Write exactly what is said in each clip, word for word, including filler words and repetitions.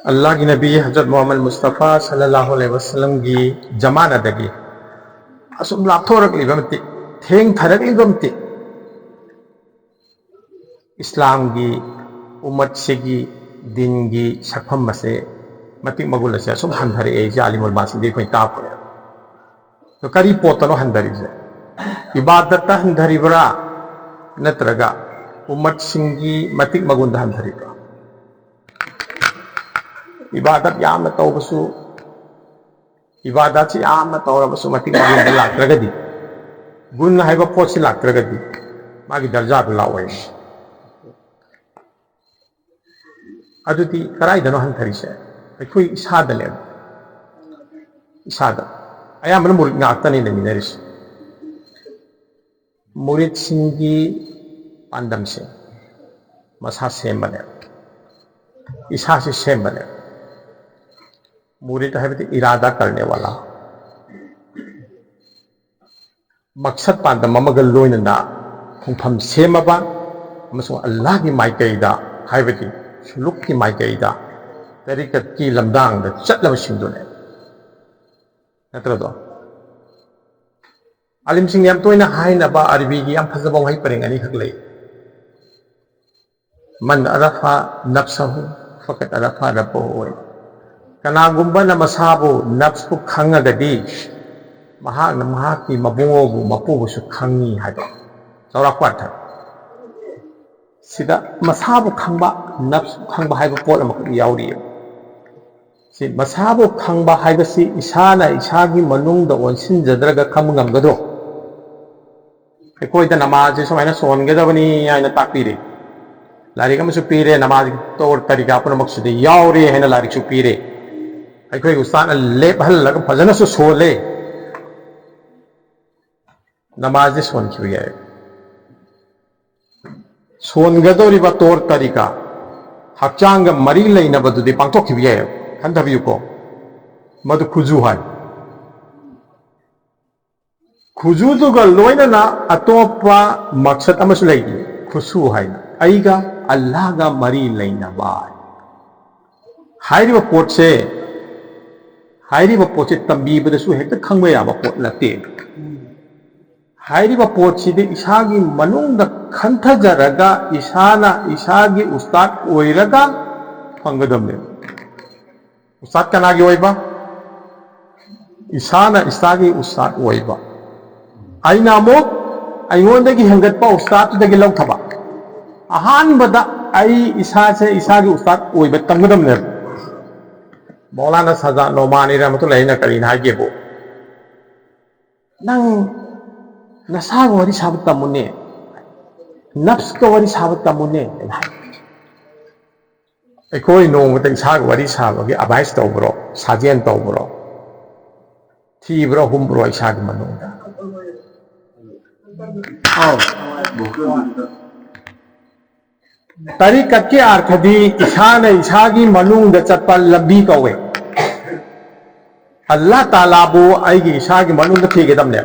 ꯑꯜꯂꯥꯍꯒꯤ ꯅꯕꯤ ꯍꯖꯔꯠ ꯃꯨꯍꯝꯃꯗ ꯃꯨꯁꯇꯐꯥ ꯁꯜꯂꯜꯂꯥꯍꯨ ꯑꯂꯩꯍꯤ ꯋꯥꯁꯜꯂꯝꯒꯤ ꯖꯃꯥꯅꯗꯒꯤ ꯑꯁꯨꯝ ꯂꯥꯞꯊꯣꯔꯛꯂꯤꯕ ꯃꯇꯤꯛ, ꯊꯦꯡꯊꯔꯛꯂꯤꯕ ꯃꯇꯤꯛ, ꯏꯁꯂꯥꯝꯒꯤ ꯎꯝꯃꯠꯁꯤꯒꯤ ꯗꯤꯟꯒꯤ ꯁꯛꯐꯝ ꯑꯁꯦ, ꯃꯇꯤꯛ ꯃꯒꯨꯟ ꯑꯁꯦ ꯑꯁꯨꯝ ꯍꯟꯊꯔꯛꯑꯦ ꯍꯥꯏꯁꯦ ꯑꯥꯂꯤꯝ ꯎꯂꯃꯥꯁꯤꯡꯗꯤ ꯑꯩꯈꯣꯏ ꯇꯥꯛꯄꯅꯦ꯫ ꯑꯗꯣ ꯀꯔꯤ ꯄꯣꯠꯇꯅꯣ ꯍꯟꯊꯔꯤꯁꯦ? ꯏꯕꯥꯗꯠꯇ ꯍꯟꯊꯔꯤꯕ꯭ꯔꯥ, ꯅꯠꯇ꯭ꯔꯒ ꯎꯝꯃꯠꯁꯤꯡꯒꯤ ꯃꯇꯤꯛ ꯃꯒꯨꯟꯗ ꯍꯟꯊꯔꯤꯕ꯭ꯔꯥ? ꯏꯕꯥꯗꯠ ꯌꯥꯝꯅ ꯇꯧꯕꯁꯨ, ꯏꯕꯥꯗꯠꯁꯤ ꯌꯥꯝꯅ ꯇꯧꯔꯕꯁꯨ ꯃꯇꯤꯛ ꯃꯒꯨꯟꯗ ꯂꯥꯛꯇ꯭ꯔꯒꯗꯤ, ꯒꯨꯟ ꯍꯥꯏꯕ ꯄꯣꯠꯁꯤ ꯂꯥꯛꯇ꯭ꯔꯒꯗꯤ, ꯃꯥꯒꯤ ꯗꯔꯖꯥꯗꯨ ꯂꯥꯛꯑꯣꯏ꯫ ꯑꯗꯨꯗꯤ ꯀꯗꯥꯏꯗꯅꯣ ꯍꯟꯊꯔꯤꯁꯦ? ꯑꯩꯈꯣꯏ ꯏꯁꯥꯗꯅꯦꯕ꯫ ꯏꯁꯥꯗ꯫ ꯑꯌꯥꯝꯕꯅ ꯃꯨꯔꯤꯗ ꯉꯥꯛꯇꯅꯤ ꯂꯩꯃꯤꯟꯅꯔꯤꯁꯦ꯫ ꯃꯨꯔꯤꯗꯁꯤꯡꯒꯤ ꯄꯥꯟꯗꯝꯁꯦ ꯃꯁꯥ ꯁꯦꯝꯕꯅꯦꯕ, ꯏꯁꯥꯁꯤ ꯁꯦꯝꯕꯅꯦꯕ꯫ ꯃꯨꯔꯤꯗ ꯍꯥꯏꯕꯗꯤ ꯏꯔꯥꯗꯥ ꯀꯔꯅꯦ ꯋꯥꯂꯥ, ꯃꯛꯁꯠ ꯄꯥꯟꯗꯝ ꯑꯃꯒ ꯂꯣꯏꯅꯅ ꯈꯣꯡꯐꯝ ꯁꯦꯝꯃꯕ ꯑꯃꯁꯨꯡ ꯑꯜꯂꯥꯍꯒꯤ ꯃꯥꯏꯀꯩꯗ, ꯍꯥꯏꯕꯗꯤ ꯁꯨꯂꯨꯛꯀꯤ ꯃꯥꯏꯀꯩꯗ, ꯇꯔꯤꯀꯠꯀꯤ ꯂꯝꯗꯥꯡꯗ ꯆꯠꯂꯕꯁꯤꯡꯗꯨꯅꯦ꯫ ꯅꯠꯇ꯭ꯔꯗꯣ? ꯑꯥꯂꯤꯝꯁꯤꯡꯅ ꯌꯥꯝ ꯇꯣꯏꯅ ꯍꯥꯏꯅꯕ ꯑꯔꯕꯤꯒꯤ ꯌꯥꯝ ꯐꯖꯕ ꯋꯥꯍꯩ ꯄꯔꯦꯡ ꯑꯅꯤꯈꯛ ꯂꯩ꯫ "ꯃꯟ ꯑꯔꯐ ꯅꯐꯁꯍꯨ ꯐꯀꯠ ꯑꯔꯐ ꯔꯕꯍꯨ" ꯑꯣꯏ꯫ "ꯀꯅꯥꯒꯨꯝꯕꯅ ꯃꯁꯥꯕꯨ, ꯅꯐꯁꯄꯨ ꯈꯪꯉꯒꯗꯤ, ꯃꯍꯥꯛꯅ ꯃꯍꯥꯛꯀꯤ ꯃꯕꯨꯡꯉꯣꯕꯨ, ꯃꯄꯨꯕꯨꯁꯨ ꯈꯪꯉꯤ" ꯍꯥꯏꯕ꯫ ꯆꯥꯎꯔꯥꯛꯄ ꯑꯔꯊ꯫ ꯁꯤꯗ ꯃꯁꯥꯕꯨ ꯈꯪꯕ, ꯅꯐꯁꯄꯨ ꯈꯪꯕ ꯍꯥꯏꯕ ꯄꯣꯠ ꯑꯃꯈꯛ ꯌꯥꯎꯔꯤꯑꯕ꯫ ꯁꯤ ꯃꯁꯥꯕꯨ ꯈꯪꯕ ꯍꯥꯏꯕꯁꯤ ꯏꯁꯥꯅ ꯏꯁꯥꯒꯤ ꯃꯅꯨꯡꯗ ꯑꯣꯟꯁꯤꯟꯖꯗ꯭ꯔꯒ ꯈꯪꯕ ꯉꯝꯒꯗ꯭ꯔꯣ? ꯑꯩꯈꯣꯏꯗ ꯅꯃꯥꯖꯁꯦ ꯁꯨꯃꯥꯏꯅ ꯁꯣꯟꯒꯗꯕꯅꯤ ꯍꯥꯏꯅ ꯇꯥꯛꯄꯤꯔꯦ, ꯂꯥꯏꯔꯤꯛ ꯑꯃꯁꯨ ꯄꯤꯔꯦ, ꯅꯃꯥꯖꯒꯤ ꯇꯧꯔ ꯇꯔꯤꯀꯥ ꯄꯨꯝꯅꯃꯛꯁꯤꯗ ꯌꯥꯎꯔꯦ ꯍꯥꯏꯅ ꯂꯥꯏꯔꯤꯛꯁꯨ ꯄꯤꯔꯦ꯫ ꯑꯩꯈꯣꯏ ꯎꯁꯇꯥꯗꯅ ꯂꯦꯞꯍꯜꯂꯒ ꯐꯖꯅꯁꯨ ꯁꯣꯜꯂꯦ꯫ ꯅꯃꯥꯖꯁꯦ ꯁꯣꯟꯈꯤꯕ ꯌꯥꯏ꯫ ꯁꯣꯟꯒꯗꯧꯔꯤꯕ ꯇꯣꯔ ꯇꯔꯤꯀꯥ, ꯍꯛꯆꯥꯡꯒ ꯃꯔꯤ ꯂꯩꯅꯕꯗꯨꯗꯤ ꯄꯥꯡꯊꯣꯛꯈꯤꯕ ꯌꯥꯏꯑꯕ꯫ ꯈꯟꯊꯕꯤꯌꯨꯀꯣ, ꯃꯗꯨ ꯈꯨꯖꯨ ꯍꯥꯏ꯫ ꯈꯨꯖꯨꯗꯨꯒ ꯂꯣꯏꯅꯅ ꯑꯇꯣꯞꯄ ꯃꯛꯁꯠ ꯑꯃꯁꯨ ꯂꯩꯔꯤ, ꯈꯨꯁꯨ ꯍꯥꯏꯅ, ꯑꯩꯒ ꯑꯜꯂꯥꯍꯒ ꯃꯔꯤ ꯂꯩꯅꯕ꯫ ꯍꯥꯏꯔꯤꯕ ꯄꯣꯠꯁꯦ, ꯍꯥꯏꯔꯤꯕ ꯄꯣꯠꯁꯦ ꯇꯝꯕꯤꯕꯗꯁꯨ ꯍꯦꯛꯇ ꯈꯪꯕ ꯌꯥꯕ ꯄꯣꯠ ꯅꯠꯇꯦ꯫ ꯍꯥꯏꯔꯤꯕ ꯄꯣꯠꯁꯤꯗꯤ ꯏꯁꯥꯒꯤ ꯃꯅꯨꯡꯗ ꯈꯟꯊꯖꯔꯒ, ꯏꯁꯥꯅ ꯏꯁꯥꯒꯤ ꯎꯁꯇꯥꯗ ꯑꯣꯏꯔꯒ ꯐꯪꯒꯗꯕꯅꯦꯕ꯫ ꯎꯁꯇꯥꯗ ꯀꯅꯥꯒꯤ ꯑꯣꯏꯕ? ꯏꯁꯥꯅ ꯏꯁꯥꯒꯤ ꯎꯁꯇꯥꯗ ꯑꯣꯏꯕ꯫ ꯑꯩꯅ ꯑꯃꯨꯛ ꯑꯩꯉꯣꯟꯗꯒꯤ ꯍꯦꯟꯒꯠꯄ ꯎꯁꯇꯥꯗꯇꯨꯗꯒꯤ ꯂꯧꯊꯕ꯫ ꯑꯍꯥꯟꯕꯗ ꯑꯩ ꯏꯁꯥꯁꯦ ꯏꯁꯥꯒꯤ ꯎꯁꯇꯥꯗ ꯑꯣꯏꯕ ꯇꯝꯒꯗꯕꯅꯦꯕ꯫ ꯃꯧꯂꯥꯅꯥ ꯁꯥꯖꯥ ꯅꯣꯃꯥꯅꯤ ꯔꯍꯃꯇꯨꯜꯂꯥꯍꯤꯅ ꯀꯔꯤꯅ ꯍꯥꯏꯒꯦꯕꯨ, "ꯅꯪ ꯅꯁꯥꯒ ꯋꯥꯔꯤ ꯁꯥꯕ ꯇꯝꯃꯨꯅꯦ, ꯅꯐꯁꯀ ꯋꯥꯔꯤ ꯁꯥꯕ ꯇꯝꯃꯨꯅꯦ" ꯍꯥꯏ꯫ ꯑꯩꯈꯣꯏ ꯅꯣꯡꯃꯇ ꯏꯁꯥꯒ ꯋꯥꯔꯤ ꯁꯥꯕꯒꯤ ꯑꯚꯥꯏꯁ ꯇꯧꯕ꯭ꯔꯣ? ꯁꯥꯖꯦꯟ ꯇꯧꯕ꯭ꯔꯣ? ꯊꯤꯕ꯭ꯔꯣ, ꯍꯨꯝꯕ꯭ꯔꯣ ꯏꯁꯥꯒꯤ ꯃꯅꯨꯡꯗ? ꯑꯧ꯫ ꯇꯔꯤꯀꯠꯀꯤ ꯑꯥꯔꯊꯗꯤ ꯏꯁꯥꯅ ꯏꯁꯥꯒꯤ ꯃꯅꯨꯡꯗ ꯆꯠꯄ ꯂꯝꯕꯤ ꯀꯧꯋꯦ꯫ ꯑꯜꯂꯥꯍ ꯇꯥꯂꯥꯕꯨ ꯑꯩꯒꯤ ꯏꯁꯥꯒꯤ ꯃꯅꯨꯡꯗ ꯊꯤꯒꯗꯕꯅꯦ꯫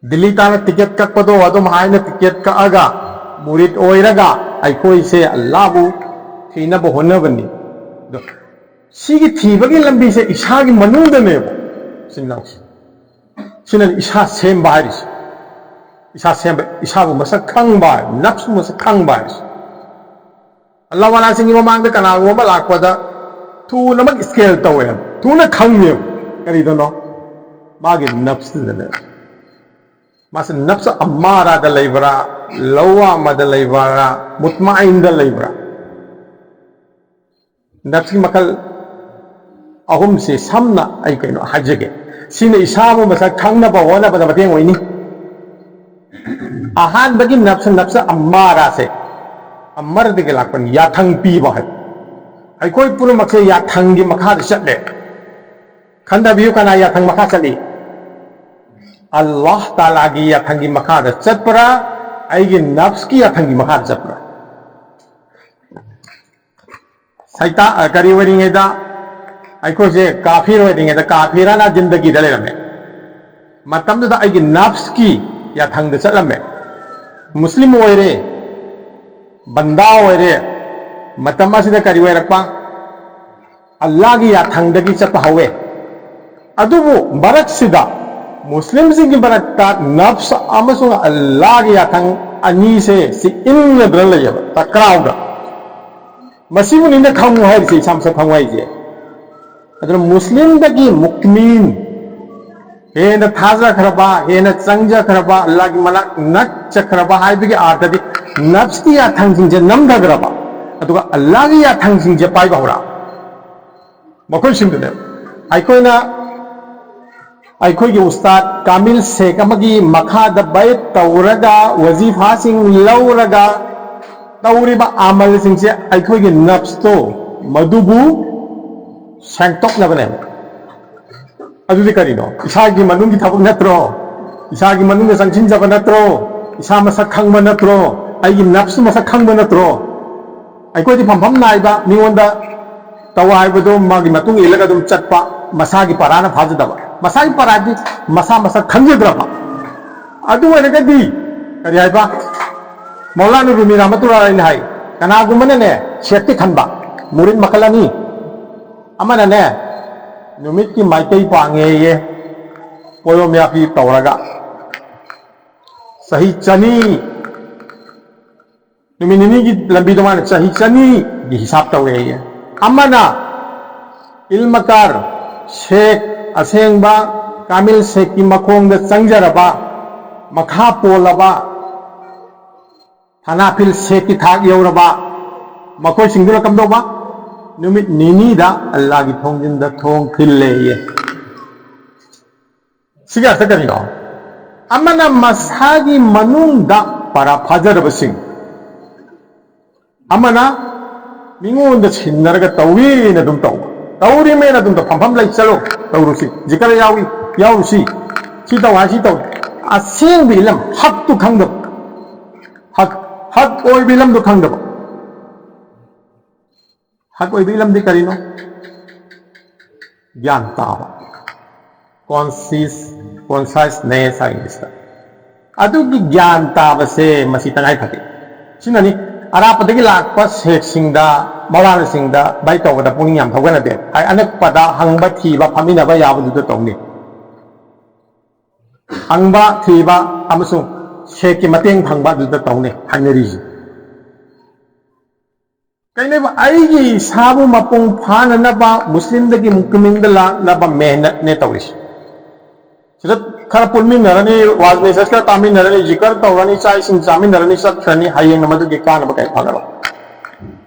ꯗꯤꯜꯂꯤ ꯇꯥꯅ ꯇꯤꯀꯦꯠ ꯀꯛꯄꯗꯣ ꯑꯗꯨꯝ ꯍꯥꯏꯅ ꯇꯤꯀꯦꯠ ꯀꯛꯑꯒ ꯃꯨꯔꯤꯠ ꯑꯣꯏꯔꯒ ꯑꯩꯈꯣꯏꯁꯦ ꯑꯜꯂꯥꯍꯕꯨ ꯊꯤꯅꯕ ꯍꯣꯠꯅꯕꯅꯤ꯫ ꯑꯗꯣ ꯁꯤꯒꯤ ꯊꯤꯕꯒꯤ ꯂꯝꯕꯤꯁꯦ ꯏꯁꯥꯒꯤ ꯃꯅꯨꯡꯗꯅꯦꯕ꯫ ꯁꯤꯅ, ꯁꯤꯅ ꯏꯁꯥ ꯁꯦꯝꯕ ꯍꯥꯏꯔꯤꯁꯦ꯫ ꯏꯁꯥ ꯁꯦꯝꯕ, ꯏꯁꯥꯕꯨ ꯃꯁꯛ ꯈꯪꯕ, ꯅꯐꯁꯄꯨ ꯃꯁꯛ ꯈꯪꯕ ꯍꯥꯏꯔꯤꯁꯦ꯫ ꯑꯜꯂꯥꯍ ꯋꯥꯂꯥꯁꯤꯡꯒꯤ ꯃꯃꯥꯡꯗ ꯀꯅꯥꯒꯨꯝꯕ ꯑꯃ ꯂꯥꯛꯄꯗ ꯊꯨꯅꯃꯛ ꯁ꯭ꯀꯦꯟ ꯇꯧꯋꯦ, ꯊꯨꯅ ꯈꯪꯉꯦꯕ꯫ ꯀꯔꯤꯗꯅꯣ? ꯃꯥꯒꯤ ꯅꯐꯁꯇꯨꯗꯅꯦ꯫ ꯃꯥꯁꯦ ꯅꯐꯁ ꯑꯝꯃꯥꯔꯥꯗ ꯂꯩꯕ꯭ꯔꯥ, ꯂꯧꯋꯥꯃꯗ ꯂꯩꯕ꯭ꯔꯥ, ꯃꯨꯠꯃꯥꯏꯟꯗ ꯂꯩꯕ꯭ꯔꯥ? ꯅꯐꯁꯀꯤ ꯃꯈꯜ ꯑꯍꯨꯝꯁꯦ ꯁꯝꯅ ꯑꯩ ꯀꯩꯅꯣ ꯍꯥꯏꯖꯒꯦ꯫ ꯁꯤꯅ ꯏꯁꯥꯕꯨ ꯃꯁꯛ ꯈꯪꯅꯕ ꯍꯣꯠꯅꯕꯗ ꯃꯇꯦꯡ ꯑꯣꯏꯅꯤ꯫ ꯑꯍꯥꯟꯕꯒꯤ ꯅꯐꯁ, ꯅꯐꯁ ꯑꯝꯃꯥꯔꯥꯁꯦ, ꯑꯃꯔꯗꯒꯤ ꯂꯥꯛꯄꯅꯤ, ꯌꯥꯊꯪ ꯄꯤꯕ ꯍꯥꯏꯕ꯫ ꯑꯩꯈꯣꯏ ꯄꯨꯝꯅꯃꯛꯁꯦ ꯌꯥꯊꯪꯒꯤ ꯃꯈꯥꯗ ꯆꯠꯂꯦ꯫ ꯈꯟꯊꯕꯤꯌꯨ, ꯀꯅꯥ ꯌꯥꯊꯪ ꯃꯈꯥ ꯆꯠꯂꯤ? ꯑꯜꯂꯥꯍ ꯇꯥꯂꯥꯒꯤ ꯌꯥꯊꯪꯒꯤ ꯃꯈꯥꯗ ꯆꯠꯄ꯭ꯔꯥ, ꯑꯩꯒꯤ ꯅꯐꯁꯀꯤ ꯌꯥꯊꯪꯒꯤ ꯃꯈꯥꯗ ꯆꯠꯄ꯭ꯔꯥ? ꯁꯩꯇꯥ-, ꯑ, ꯀꯔꯤ ꯑꯣꯏꯔꯤꯉꯩꯗ, ꯑꯩꯈꯣꯏꯁꯦ ꯀꯥꯐꯤꯔ ꯑꯣꯏꯔꯤꯉꯩꯗ ꯀꯥꯐꯤꯔꯥꯅ ꯖꯤꯟꯗꯒꯤꯗ ꯂꯩꯔꯝꯃꯦ꯫ ꯃꯇꯝꯗꯨꯗ ꯑꯩꯒꯤ ꯅꯐꯁꯀꯤ ꯌꯥꯊꯪꯗ ꯆꯠꯂꯝꯃꯦ꯫ ꯃꯨꯁꯂꯤꯝ ꯑꯣꯏꯔꯦ, ꯕꯟꯗꯥ ꯑꯣꯏꯔꯦ, ꯃꯇꯝ ꯑꯁꯤꯗ ꯀꯔꯤ ꯑꯣꯏꯔꯛꯄ? ꯑꯜꯂꯥꯒꯤ ꯌꯥꯊꯪꯗꯒꯤ ꯆꯠꯄ ꯍꯧꯋꯦ꯫ ꯑꯗꯨꯕꯨ ꯃꯔꯛꯁꯤꯗ ꯃꯨꯁꯂꯤꯝꯁꯤꯡꯒꯤ ꯃꯔꯛꯇ ꯅꯐꯁ ꯑꯃꯁꯨꯡ ꯑꯜꯂꯥꯒꯤ ꯌꯥꯊꯪ ꯑꯅꯤꯁꯦ ꯁꯤ ꯏꯟꯅꯗꯅ ꯂꯩꯌꯦꯕ, ꯇꯀ꯭ꯔꯥꯎꯗ꯫ ꯃꯁꯤꯕꯨꯅꯤꯅ ꯈꯪꯉꯨ ꯍꯥꯏꯔꯤꯁꯦ, ꯏꯁꯥ ꯃꯁꯛ ꯈꯪꯉꯨ ꯍꯥꯏꯔꯤꯁꯦ꯫ ꯑꯗꯨꯅ ꯃꯨꯁꯂꯤꯝꯗꯒꯤ ꯃꯨꯛꯃꯤꯟ, ꯍꯦꯟꯅ ꯊꯥꯖꯈ꯭ꯔꯕ, ꯍꯦꯟꯅ ꯆꯪꯖꯈ꯭ꯔꯕ, ꯑꯜꯂꯥꯒꯤ ꯃꯅꯥꯛ ꯅꯛꯆꯈ꯭ꯔꯕ ꯍꯥꯏꯕꯒꯤ ꯑꯥꯔꯊꯗꯤ ꯅꯐꯁꯀꯤ ꯌꯥꯊꯪꯁꯤꯡꯁꯦ ꯅꯝꯊꯈ꯭ꯔꯕ, ꯑꯗꯨꯒ ꯑꯜꯂꯥꯒꯤ ꯌꯥꯊꯪꯁꯤꯡꯁꯦ ꯄꯥꯏꯕ ꯍꯧꯔꯛꯑꯕ꯫ ꯃꯈꯣꯏꯁꯤꯡꯗꯨꯅꯦ ꯑꯩꯈꯣꯏꯅ ꯑꯩꯈꯣꯏꯒꯤ ꯎꯁꯇꯥꯗ ꯀꯥꯃꯤꯜ ꯁꯦꯈ ꯑꯃꯒꯤ ꯃꯈꯥꯗ ꯕꯌꯠ ꯇꯧꯔꯒ, ꯋꯖꯤꯐꯥꯁꯤꯡ ꯂꯧꯔꯒ ꯇꯧꯔꯤꯕ ꯑꯃꯜꯁꯤꯡꯁꯦ ꯑꯩꯈꯣꯏꯒꯤ ꯅꯐꯁꯇꯣ ꯃꯗꯨꯕꯨ ꯁꯦꯡꯗꯣꯛꯅꯕꯅꯦꯕ꯫ ꯑꯗꯨꯗꯤ ꯀꯔꯤꯅꯣ? ꯏꯁꯥꯒꯤ ꯃꯅꯨꯡꯒꯤ ꯊꯕꯛ ꯅꯠꯇ꯭ꯔꯣ? ꯏꯁꯥꯒꯤ ꯃꯅꯨꯡꯗ ꯆꯪꯁꯤꯟꯖꯕ ꯅꯠꯇ꯭ꯔꯣ? ꯏꯁꯥ ꯃꯁꯛ ꯈꯪꯕ ꯅꯠꯇ꯭ꯔꯣ? ꯑꯩꯒꯤ ꯅꯐꯁ ꯃꯁꯛ ꯈꯪꯕ ꯅꯠꯇ꯭ꯔꯣ? ꯑꯩꯈꯣꯏꯗꯤ ꯐꯝꯐꯝ ꯅꯥꯏꯕ, ꯃꯤꯉꯣꯟꯗ ꯇꯧ ꯍꯥꯏꯕꯗꯣ ꯃꯥꯒꯤ ꯃꯇꯨꯡ ꯏꯜꯂꯒ ꯑꯗꯨꯝ ꯆꯠꯄ, ꯃꯁꯥꯒꯤ ꯄꯔꯥꯅ ꯐꯥꯖꯗꯕ꯫ ꯃꯁꯥꯒꯤ ꯄꯔꯥꯗꯤ ꯃꯁꯥ ꯃꯁꯛ ꯈꯪꯖꯗ꯭ꯔꯕ꯫ ꯑꯗꯨ ꯑꯣꯏꯔꯒꯗꯤ ꯀꯔꯤ ꯍꯥꯏꯕ? ꯃꯧꯂꯥꯅ ꯔꯨꯃꯤ ꯔꯍꯃꯇꯨꯜꯂꯥꯍꯤ ꯑꯂꯩꯍꯤꯅ ꯍꯥꯏ, ꯀꯅꯥꯒꯨꯝꯕꯅꯅꯦ ꯁꯦꯈꯇꯤ ꯈꯟꯕ, ꯃꯨꯔꯤꯗ ꯃꯈꯜ ꯑꯅꯤ, ꯑꯃꯅꯅꯦ ꯅꯨꯃꯤꯠꯀꯤ ꯃꯥꯏꯀꯩ ꯄꯥꯡꯉꯦꯌꯦ, ꯄꯣꯌꯣꯝ ꯌꯥꯄꯤ ꯇꯧꯔꯒ ꯆꯍꯤ ꯆꯅꯤ, ꯅꯨꯃꯤꯠ ꯅꯤꯅꯤꯒꯤ ꯂꯝꯕꯤꯗꯣ ꯃꯥꯅ ꯆꯍꯤ ꯆꯅꯤꯒꯤ ꯍꯤꯁꯥꯕ ꯇꯧꯋꯦꯌꯦ꯫ ꯑꯃꯅ ꯏꯜꯃꯀꯥꯔ, ꯁꯦꯈ ꯑꯁꯦꯡꯕ, ꯀꯥꯃꯤꯜ ꯁꯦꯈꯀꯤ ꯃꯈꯣꯡꯗ ꯆꯪꯖꯔꯕ, ꯃꯈꯥ ꯄꯣꯜꯂꯕ, ꯊꯅꯥꯐꯤꯜ ꯁꯦꯈꯀꯤ ꯊꯥꯛ ꯌꯧꯔꯕ, ꯃꯈꯣꯏꯁꯤꯡꯗꯨꯅ ꯀꯝꯗꯧꯕ? ꯅꯨꯃꯤꯠ ꯅꯤꯅꯤꯗ ꯑꯜꯂꯥꯒꯤ ꯊꯣꯡꯖꯤꯟꯗ ꯊꯣꯡ ꯊꯤꯜꯂꯦꯌꯦ꯫ ꯁꯤꯒꯤ ꯑꯔꯊ ꯀꯔꯤꯅꯣ? ꯑꯃꯅ ꯃꯁꯥꯒꯤ ꯃꯅꯨꯡꯗ ꯄꯔꯥ ꯐꯥꯖꯔꯕꯁꯤꯡ, ꯑꯃꯅ ꯃꯤꯉꯣꯟꯗ ꯁꯤꯟꯅꯔꯒ ꯇꯧꯋꯦꯅ ꯑꯗꯨꯝ ꯇꯧꯕ, ꯇꯧꯔꯤꯃꯦꯅ ꯑꯗꯨꯝ ꯇꯧ, ꯐꯝꯐꯝ ꯂꯩ, ꯆꯠꯂꯣ, ꯇꯧꯔꯨꯁꯤ, ꯖꯤꯀꯔ ꯌꯥꯎꯏ, ꯌꯥꯎꯔꯨꯁꯤ, ꯁꯤ ꯇꯧ ꯍꯥꯏ, ꯁꯤ ꯇꯧ, ꯑꯁꯦꯡꯕ ꯏꯂꯝ ꯍꯛꯇꯨ ꯈꯪꯗꯕ, ꯍꯛ, ꯍꯛ ꯑꯣꯏꯕ ꯏꯂꯝꯗꯨ ꯈꯪꯗꯕ꯫ ꯍꯛ ꯑꯣꯏꯕ ꯏꯂꯝꯗꯤ ꯀꯔꯤꯅꯣ? ꯒ꯭ꯌꯥꯟ ꯇꯥꯕ, ꯀꯣꯟꯁꯤꯌꯁ, ꯀꯣꯟꯁꯥꯏꯁꯅꯦꯁ ꯍꯥꯏ ꯏꯪꯂꯤꯁꯇ꯫ ꯑꯗꯨꯒꯤ ꯒ꯭ꯌꯥꯟ ꯇꯥꯕꯁꯦ ꯃꯁꯤ ꯇꯉꯥꯏ ꯐꯗꯦ꯫ ꯁꯤꯅꯅꯤ ꯑꯔꯥꯞꯄꯗꯒꯤ ꯂꯥꯛꯄ ꯁꯦꯛꯁꯤꯡꯗ, ꯃꯧꯂꯥꯅꯁꯤꯡꯗ ꯕꯥꯏ ꯇꯧꯕꯗ ꯄꯨꯛꯅꯤꯡ ꯌꯥꯝ ꯊꯧꯒꯠꯅꯗꯦ꯫ ꯑꯅꯛꯄꯗ ꯍꯪꯕ, ꯊꯤꯕ, ꯐꯝꯃꯤꯟꯅꯕ ꯌꯥꯕꯗꯨꯗ ꯇꯧꯅꯤ꯫ ꯍꯪꯕ, ꯊꯤꯕ ꯑꯃꯁꯨꯡ ꯁꯦꯛꯀꯤ ꯃꯇꯦꯡ ꯐꯪꯕ ꯑꯗꯨꯗ ꯇꯧꯅꯤ ꯍꯥꯏꯅꯔꯤꯁꯦ꯫ ꯀꯩꯅꯣꯕ, ꯑꯩꯒꯤ ꯏꯁꯥꯕꯨ ꯃꯄꯨꯡ ꯐꯥꯅꯅꯕ ꯃꯨꯁꯂꯤꯝꯗꯒꯤ ꯃꯨꯁꯂꯤꯝꯗ ꯂꯥꯛꯅꯕ ꯃꯦꯍꯅꯠꯅꯦ ꯇꯧꯔꯤꯁꯦ꯫ ꯁꯤꯗ ꯈꯔ ꯄꯨꯟꯃꯤꯟꯅꯔꯅꯤ, ꯋꯥꯖ ꯃꯦꯁꯦꯖ ꯈꯔ ꯇꯥꯃꯤꯟꯅꯔꯅꯤ, ꯖꯤꯀꯔ ꯇꯧꯔꯅꯤ, ꯆꯥꯛ ꯏꯁꯤꯡ ꯆꯥꯃꯤꯟꯅꯔꯅꯤ, ꯆꯠꯈ꯭ꯔꯅꯤ꯫ ꯍꯌꯦꯡꯅ ꯃꯗꯨꯒꯤ ꯀꯥꯟꯅꯕ ꯀꯔꯤ ꯐꯪꯉꯔꯣꯏ꯫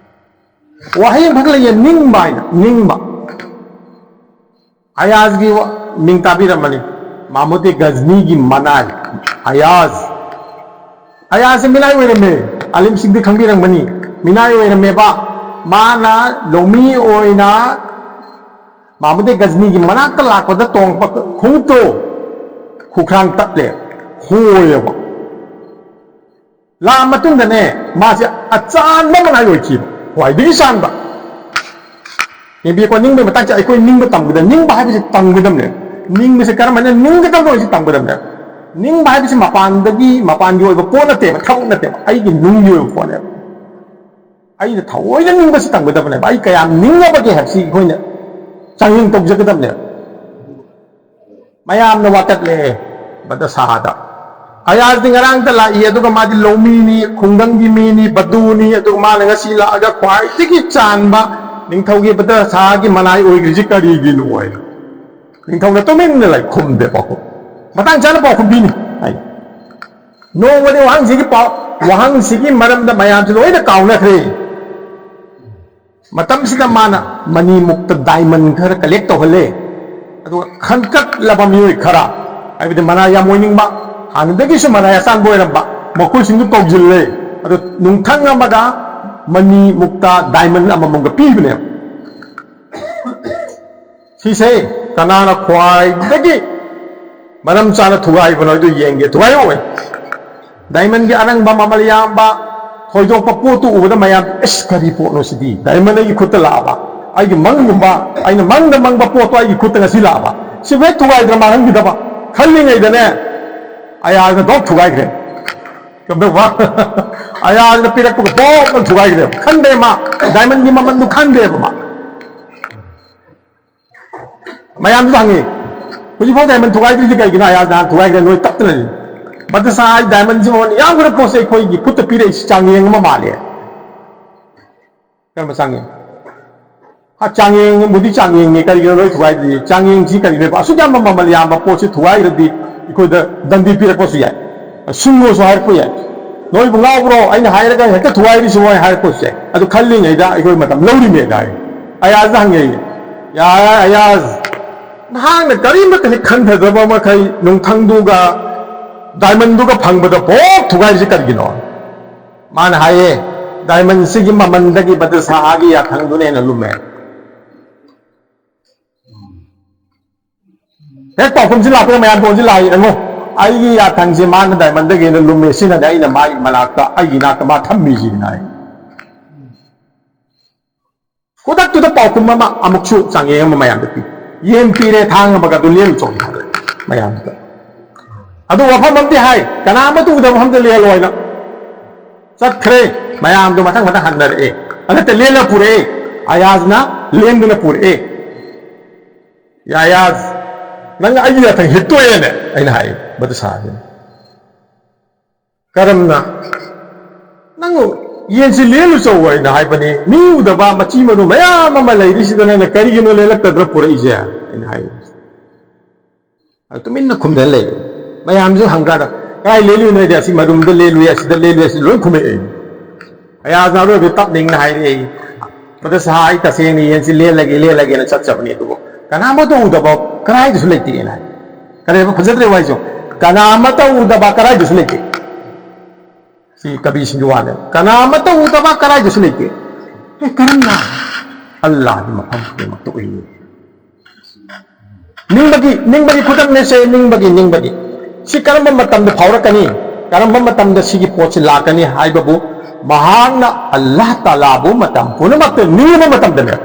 ꯋꯥꯍꯩ ꯑꯃꯈꯛ ꯂꯩꯌꯦ, ꯅꯤꯡꯕ ꯍꯥꯏꯅ, ꯅꯤꯡꯕ꯫ ꯑꯌꯥꯖꯒꯤ ꯋꯥ-, ꯃꯤꯡ ꯇꯥꯕꯤꯔꯝꯃꯅꯤ, ꯃꯥꯃꯨꯗꯤ ꯒꯖꯅꯤꯒꯤ ꯃꯅꯥꯏ꯫ ꯑꯌꯥꯖ, ꯑꯌꯥꯖꯁꯦ ꯃꯤꯅꯥꯏ ꯑꯣꯏꯔꯝꯃꯦ꯫ ꯑꯥꯂꯤꯝꯁꯤꯡꯗꯤ ꯈꯪꯕꯤꯔꯝꯒꯅꯤ, ꯃꯤꯅꯥꯏ ꯑꯣꯏꯔꯝꯃꯦꯕ꯫ ꯃꯥꯅ ꯂꯧꯃꯤ ꯑꯣꯏꯅ ꯃꯥꯃꯨꯗꯤ ꯒꯖꯅꯤꯒꯤ ꯃꯅꯥꯛꯇ ꯂꯥꯛꯄꯗ ꯇꯣꯡꯕ ꯈꯣꯡꯎꯞꯇꯣ ꯈꯨꯈ꯭ꯔꯥꯡ ꯇꯠꯂꯦ, ꯍꯣꯏꯌꯦꯕ꯫ ꯂꯥꯛꯑ ꯃꯇꯨꯡꯗꯅꯦ, ꯃꯥꯁꯦ ꯑꯆꯥꯟꯕ ꯃꯅꯥꯏ ꯑꯣꯏꯈꯤꯕ, ꯈ꯭ꯋꯥꯏꯗꯒꯤ ꯆꯥꯟꯕ꯫ ꯌꯦꯡꯕꯤꯌꯨꯀꯣ, ꯅꯤꯡꯕꯒꯤ ꯃꯇꯥꯡꯁꯦ ꯑꯩꯈꯣꯏ ꯅꯤꯡꯕ ꯇꯝꯒꯗꯕ, ꯅꯤꯡꯕ ꯍꯥꯏꯕꯁꯤ ꯇꯝꯒꯗꯕꯅꯦ꯫ ꯅꯤꯡꯕꯁꯦ ꯀꯔꯝꯍꯥꯏꯅ ꯅꯤꯡꯒꯗꯕꯅꯣ ꯍꯥꯏꯁꯤ ꯇꯝꯒꯗꯕꯅꯦ꯫ ꯅꯤꯡꯕ ꯍꯥꯏꯕꯁꯤ ꯃꯄꯥꯟꯗꯒꯤ, ꯃꯄꯥꯟꯒꯤ ꯑꯣꯏꯕ ꯄꯣꯠ ꯅꯠꯇꯦꯕ, ꯊꯕꯛ ꯅꯠꯇꯦꯕ, ꯑꯩꯒꯤ ꯅꯨꯡꯒꯤ ꯑꯣꯏꯕ ꯄꯣꯠꯅꯦꯕ꯫ ꯑꯩꯅ ꯊꯑꯣꯏꯅ ꯅꯤꯡꯕꯁꯤ ꯇꯝꯒꯗꯕꯅꯦꯕ꯫ ꯑꯩ ꯀꯌꯥꯝ ꯅꯤꯡꯉꯕꯒꯦ ꯍꯥꯏꯕꯁꯤ ꯑꯩꯈꯣꯏꯅ ꯆꯥꯡꯌꯦꯡ ꯇꯧꯖꯒꯗꯕꯅꯦꯕ꯫ ꯃꯌꯥꯝꯅ ꯋꯥꯀꯠꯂꯦ ꯕꯗ ꯁꯥꯍꯗ꯫ ꯑꯌꯥꯖꯗꯤ ꯉꯔꯥꯡꯇ ꯂꯥꯛꯏ, ꯑꯗꯨꯒ ꯃꯥꯗꯤ ꯂꯧꯃꯤꯅꯤ, ꯈꯨꯡꯒꯪꯒꯤ ꯃꯤꯅꯤ, ꯕꯗꯨꯅꯤ, ꯑꯗꯨꯒ ꯃꯥꯅ ꯉꯁꯤ ꯂꯥꯛꯑꯒ ꯈ꯭ꯋꯥꯏꯗꯒꯤ ꯆꯥꯟꯕ ꯅꯤꯡꯊꯧꯒꯤ ꯕꯗ ꯁꯥꯍꯒꯤ ꯃꯅꯥꯏ ꯑꯣꯏꯈ꯭ꯔꯤꯁꯤ ꯀꯔꯤꯒꯤꯅꯣ ꯍꯥꯏꯅ꯫ ꯅꯤꯡꯊꯧꯅ ꯇꯨꯃꯤꯟꯅ ꯂꯩ, ꯈꯨꯝꯗꯦ ꯄꯥꯎꯈꯨꯝ꯫ ꯃꯇꯥꯡ ꯆꯥꯅ ꯄꯥꯎꯈꯨꯝ ꯄꯤꯅꯤ ꯍꯥꯏ꯫ ꯅꯣꯡꯃꯗꯤ ꯋꯥꯍꯪꯁꯤꯒꯤ ꯄꯥꯎ, ꯋꯥꯍꯪꯁꯤꯒꯤ ꯃꯔꯝꯗ ꯃꯌꯥꯝꯁꯤ ꯂꯣꯏꯅ ꯀꯥꯎꯅꯈ꯭ꯔꯦ꯫ ꯃꯇꯝꯁꯤꯗ ꯃꯥꯅ ꯃꯅꯤ ꯃꯨꯛꯇ ꯗꯥꯏꯃꯟ ꯈꯔ ꯀꯂꯦꯛ ꯇꯧꯍꯜꯂꯦ꯫ ꯑꯗꯨꯒ ꯈꯟꯀꯠꯂꯕ ꯃꯤꯑꯣꯏ ꯈꯔ, ꯍꯥꯏꯕꯗꯤ ꯃꯅꯥ ꯌꯥꯝ ꯑꯣꯏꯅꯤꯡꯕ, ꯍꯥꯟꯅꯗꯒꯤꯁꯨ ꯃꯅꯥ ꯑꯆꯥꯟꯕ ꯑꯣꯏꯔꯝꯕ, ꯃꯈꯣꯏꯁꯤꯡꯗꯨ ꯀꯧꯁꯤꯜꯂꯦ꯫ ꯑꯗꯨ ꯅꯨꯡꯊꯪ ꯑꯃꯗ ꯃꯅꯤ ꯃꯨꯛꯇ ꯗꯥꯏꯃꯟ ꯑꯃꯃꯝꯒ ꯄꯤꯕꯅꯦꯕ꯫ ꯁꯤꯁꯦ ꯀꯅꯥꯅ ꯈ꯭ꯋꯥꯏꯗꯒꯤ ꯃꯔꯝ ꯆꯥꯅ ꯊꯨꯒꯥꯏꯕꯅꯣ ꯍꯥꯏꯗꯨ ꯌꯦꯡꯒꯦ꯫ ꯊꯨꯒꯥꯏꯍꯧꯋꯦ꯫ ꯗꯥꯏꯃꯟꯒꯤ ꯑꯔꯪꯕ, ꯃꯃꯜ ꯌꯥꯝꯕ, ꯊꯣꯏꯗꯣꯛꯄ ꯄꯣꯠꯇꯨ ꯎꯕꯗ ꯃꯌꯥꯝ, "ꯑꯁ, ꯀꯔꯤ ꯄꯣꯠꯅꯣ ꯁꯤꯗꯤ? ꯗꯥꯏꯃꯟ ꯑꯩꯒꯤ ꯈꯨꯠꯇ ꯂꯥꯛꯑꯕ, ꯑꯩꯒꯤ ꯃꯪꯒꯨꯝꯕ, ꯑꯩꯅ ꯃꯪꯗ ꯃꯪꯕ ꯄꯣꯠꯇꯣ ꯑꯩꯒꯤ ꯈꯨꯠꯇ ꯉꯁꯤ ꯂꯥꯛꯑꯕ, ꯁꯤꯕꯨ ꯍꯦꯛ ꯊꯨꯒꯥꯏꯗꯅ ꯃꯥꯡꯍꯟꯈꯤꯗꯕ" ꯈꯜꯂꯤꯉꯩꯗꯅꯦ, ꯑꯌꯥꯖꯅ ꯗꯣꯛ ꯊꯨꯒꯥꯏꯈ꯭ꯔꯦ꯫ ꯀꯝꯗꯧꯕ? ꯑꯌꯥꯖꯅ ꯄꯤꯔꯛꯄꯒ ꯄꯣꯞ ꯑꯃ ꯊꯨꯒꯥꯏꯈ꯭ꯔꯦꯕ꯫ ꯈꯟꯗꯦ ꯃꯥ, ꯗꯥꯏꯃꯟꯒꯤ ꯃꯃꯟꯗꯨ ꯈꯟꯗꯦꯕ ꯃꯥ꯫ ꯃꯌꯥꯝꯗꯨ ꯍꯪꯉꯤ, "ꯍꯧꯖꯤꯛꯐꯥꯎ ꯗꯥꯏꯃꯟ ꯊꯨꯒꯥꯏꯗ꯭ꯔꯤꯁꯤ ꯀꯩꯒꯤꯅꯣ?" ꯑꯌꯥꯖꯅ ꯍꯥꯟꯅ ꯊꯨꯒꯥꯏꯈ꯭ꯔꯦ, ꯅꯣꯏ ꯇꯞꯇꯅ ꯂꯩ꯫ ꯃꯗꯨ ꯁꯥ, ꯑꯩ ꯗꯥꯏꯃꯟꯁꯤ ꯃꯃꯜ ꯌꯥꯝꯈ꯭ꯔ ꯄꯣꯠꯁꯦ ꯑꯩꯈꯣꯏꯒꯤ ꯈꯨꯠꯇ ꯄꯤꯔꯛꯏꯁꯤ ꯆꯥꯡꯌꯦꯡ ꯑꯃ ꯃꯥꯜꯂꯦ꯫ ꯀꯔꯝꯕ ꯆꯥꯡꯌꯦꯡ? ꯑ, ꯆꯥꯡꯌꯦꯡꯕꯨꯗꯤ ꯆꯥꯡꯌꯦꯡꯅꯤ, ꯀꯔꯤꯒꯤꯅꯣ ꯂꯣꯏ ꯊꯨꯒꯥꯏꯗ꯭ꯔꯤ? ꯆꯥꯡꯌꯦꯡꯁꯤ ꯀꯔꯤꯅꯣꯕ? ꯑꯁꯨꯛ ꯌꯥꯝꯕ ꯃꯃꯜ ꯌꯥꯝꯕ ꯄꯣꯠꯁꯤ ꯊꯨꯒꯥꯏꯔꯗꯤ ꯑꯩꯈꯣꯏꯗ ꯗꯟꯗꯤ ꯄꯤꯔꯛꯄꯁꯨ ꯌꯥꯏ, ꯁꯨꯡꯉꯣꯁꯨ ꯍꯥꯏꯔꯛꯄ ꯌꯥꯏ꯫ "ꯅꯣꯏꯕꯨ ꯉꯥꯎꯕ꯭ꯔꯣ? ꯑꯩꯅ ꯍꯥꯏꯔꯒ ꯍꯦꯛꯇ ꯊꯨꯒꯥꯏꯔꯤꯁꯤꯕꯣ?" ꯍꯥꯏꯅ ꯍꯥꯏꯔꯛꯄꯁꯨ ꯌꯥꯏ꯫ ꯑꯗꯨ ꯈꯜꯂꯤꯉꯩꯗ ꯑꯩꯈꯣꯏ ꯃꯇꯝ ꯂꯧꯔꯤꯃꯦꯗ ꯍꯥꯏ꯫ ꯑꯌꯥꯖꯗ ꯍꯪꯉꯦ ꯑꯩꯅ, "ꯌꯥ ꯑꯌꯥꯖ, ꯅꯍꯥꯛꯅ ꯀꯔꯤꯃꯠꯇ ꯍꯦꯛ ꯈꯟꯊꯗꯕ ꯃꯈꯩ ꯅꯨꯡꯊꯪꯗꯨꯒ ꯗꯥꯏꯃꯟꯗꯨꯒ ꯐꯪꯕꯗ ꯄꯣꯞ ꯊꯨꯒꯥꯏꯔꯤꯁꯤ ꯀꯔꯤꯒꯤꯅꯣ?" ꯃꯥꯅ ꯍꯥꯏꯌꯦ, "ꯗꯥꯏꯃꯟꯁꯤꯒꯤ ꯃꯃꯟꯗꯒꯤ ꯕꯗꯁꯥꯍꯥꯒꯤ ꯌꯥꯊꯪꯗꯨꯅ ꯍꯦꯟꯅ ꯂꯨꯝꯃꯦ꯫" ꯍꯦꯛ ꯄꯥꯎꯈꯨꯝꯁꯤ ꯂꯥꯛꯄꯗ ꯃꯌꯥꯝ ꯇꯣꯟꯁꯤ ꯂꯥꯛꯏ, "ꯑꯉꯣ, ꯑꯩꯒꯤ ꯌꯥꯊꯪꯁꯦ ꯃꯥꯅ ꯗꯥꯏꯃꯟꯗꯒꯤ ꯍꯦꯟꯅ ꯂꯨꯝꯃꯦ, ꯁꯤꯅꯅꯦ ꯑꯩꯅ ꯃꯥꯒꯤ ꯃꯅꯥꯛꯇ, ꯑꯩꯒꯤ ꯏꯅꯥꯛꯇ ꯃꯥ ꯊꯝꯃꯤꯁꯤꯅ" ꯍꯥꯏ꯫ ꯈꯨꯗꯛꯇꯨꯗ ꯄꯥꯎꯈꯨꯝ ꯑꯃ ꯑꯃꯨꯛꯁꯨ ꯆꯥꯡꯌꯦꯡ ꯑꯃ ꯃꯌꯥꯝꯗ ꯄꯤ꯫ "ꯌꯦꯟ ꯄꯤꯔꯦ, ꯊꯥꯡ ꯑꯃꯒ ꯑꯗꯨ ꯂꯦꯜꯂꯨ ꯆꯣ" ꯍꯥꯏ ꯃꯌꯥꯝꯗꯨꯗ꯫ ꯑꯗꯨ ꯋꯥꯐꯝ ꯑꯃꯗꯤ ꯍꯥꯏ, "ꯀꯅꯥ ꯑꯃꯠꯇ ꯎꯗꯕ ꯃꯐꯝꯗ ꯂꯦꯜꯂꯣ" ꯍꯥꯏꯅ꯫ ꯆꯠꯈ꯭ꯔꯦ꯫ ꯃꯌꯥꯝꯗꯣ ꯃꯊꯪ ꯃꯊꯪ ꯍꯟꯅꯔꯛꯑꯦ꯫ ꯑꯗꯨꯗ ꯂꯦꯜꯂ ꯄꯨꯔꯛꯑꯦ꯫ ꯑꯌꯥꯖꯅ ꯂꯦꯟꯗꯨꯅ ꯄꯨꯔꯛꯑꯦ꯫ "ꯌꯥ ꯑꯌꯥꯖ, ꯅꯪ ꯑꯩꯒꯤ ꯌꯥꯊꯪ ꯍꯤꯠꯇꯣꯛꯑꯦꯅꯦ" ꯑꯩꯅ ꯍꯥꯏ, ꯃꯗꯨ ꯁꯥꯗꯅ꯫ "ꯀꯔꯝꯅ? ꯅꯪ ꯌꯦꯟꯁꯤ ꯂꯦꯜꯂꯨ ꯆꯧ ꯍꯥꯏꯅ ꯍꯥꯏꯕꯅꯤ, ꯃꯤ ꯎꯗꯕ ꯃꯆꯤ ꯃꯔꯨ ꯃꯌꯥꯝ ꯑꯃ ꯂꯩꯔꯤꯁꯤꯗ ꯅꯪꯅ ꯀꯔꯤꯒꯤꯅꯣ ꯂꯦꯜꯂꯛꯇꯗꯅ ꯄꯨꯔꯛꯏꯁꯦ?" ꯑꯩꯅ ꯍꯥꯏ꯫ ꯑꯗꯨ ꯇꯨꯃꯤꯟꯅ ꯈꯨꯝꯗꯅ ꯂꯩ꯫ ꯃꯌꯥꯝꯁꯨ ꯍꯪꯀꯥꯟꯗ, "ꯀꯥꯏ ꯂꯦꯜꯂꯨꯏ ꯅꯣꯏꯗꯤ? ꯑꯁꯤ ꯃꯔꯨꯝꯗ ꯂꯦꯜꯂꯨꯏ, ꯑꯁꯤꯗ ꯂꯦꯜꯂꯨꯏ", ꯑꯁꯤ ꯂꯣꯏ ꯈꯨꯝꯃꯛꯑꯦ꯫ ꯑꯌꯥꯖꯅ ꯑꯔꯣꯏꯕꯗ ꯇꯞꯅ ꯏꯪꯅ ꯍꯥꯏꯔꯛꯑꯦ, "ꯕꯗꯁꯥꯍ, ꯑꯩ ꯇꯁꯦꯡꯅ ꯌꯦꯟꯁꯤ ꯂꯦꯜꯂꯒꯦ, ꯂꯦꯜꯂꯒꯦꯅ ꯆꯠꯆꯕꯅꯤ, ꯑꯗꯨꯕꯨ ꯀꯅꯥꯃꯠꯇ ꯎꯗꯕ ꯀꯗꯥꯏꯗꯁꯨ ꯂꯩꯇꯦꯅ" ꯍꯥꯏ꯫ ꯀꯔꯤꯕ? ꯐꯖꯗ꯭ꯔꯦ ꯋꯥꯍꯩꯁꯨ꯫ "ꯀꯅꯥꯃꯠꯇ ꯎꯗꯕ ꯀꯗꯥꯏꯗꯁꯨ ꯂꯩꯇꯦ"꯫ ꯁꯤ ꯀꯕꯤꯁꯤꯡꯒꯤ ꯋꯥꯅꯦ꯫ "ꯀꯅꯥꯃꯠꯇ ꯎꯗꯕ ꯀꯗꯥꯏꯗꯁꯨ ꯂꯩꯇꯦ"꯫ ꯑꯦ, ꯀꯔꯝꯅ? ꯑꯜꯂꯥꯍꯗꯤ ꯃꯐꯝ ꯈꯨꯗꯤꯡꯃꯛꯇ ꯎꯏꯌꯦ꯫ ꯅꯤꯡꯕꯒꯤ, ꯅꯤꯡꯕꯒꯤ ꯈꯨꯗꯝꯅꯦꯁꯦ, ꯅꯤꯡꯕꯒꯤ, ꯅꯤꯡꯕꯒꯤ꯫ ꯁꯤ ꯀꯔꯝꯕ ꯃꯇꯝꯗ ꯐꯥꯎꯔꯛꯀꯅꯤ? ꯀꯔꯝꯕ ꯃꯇꯝꯗ ꯁꯤꯒꯤ ꯄꯣꯠꯁꯤ ꯂꯥꯛꯀꯅꯤ ꯍꯥꯏꯕꯕꯨ, ꯃꯍꯥꯛꯅ ꯑꯜꯂꯥꯍ ꯇꯥꯂꯥꯕꯨ ꯃꯇꯝ ꯄꯨꯝꯅꯃꯛꯇ ꯅꯤꯡꯕ ꯃꯇꯝꯗꯅꯦ꯫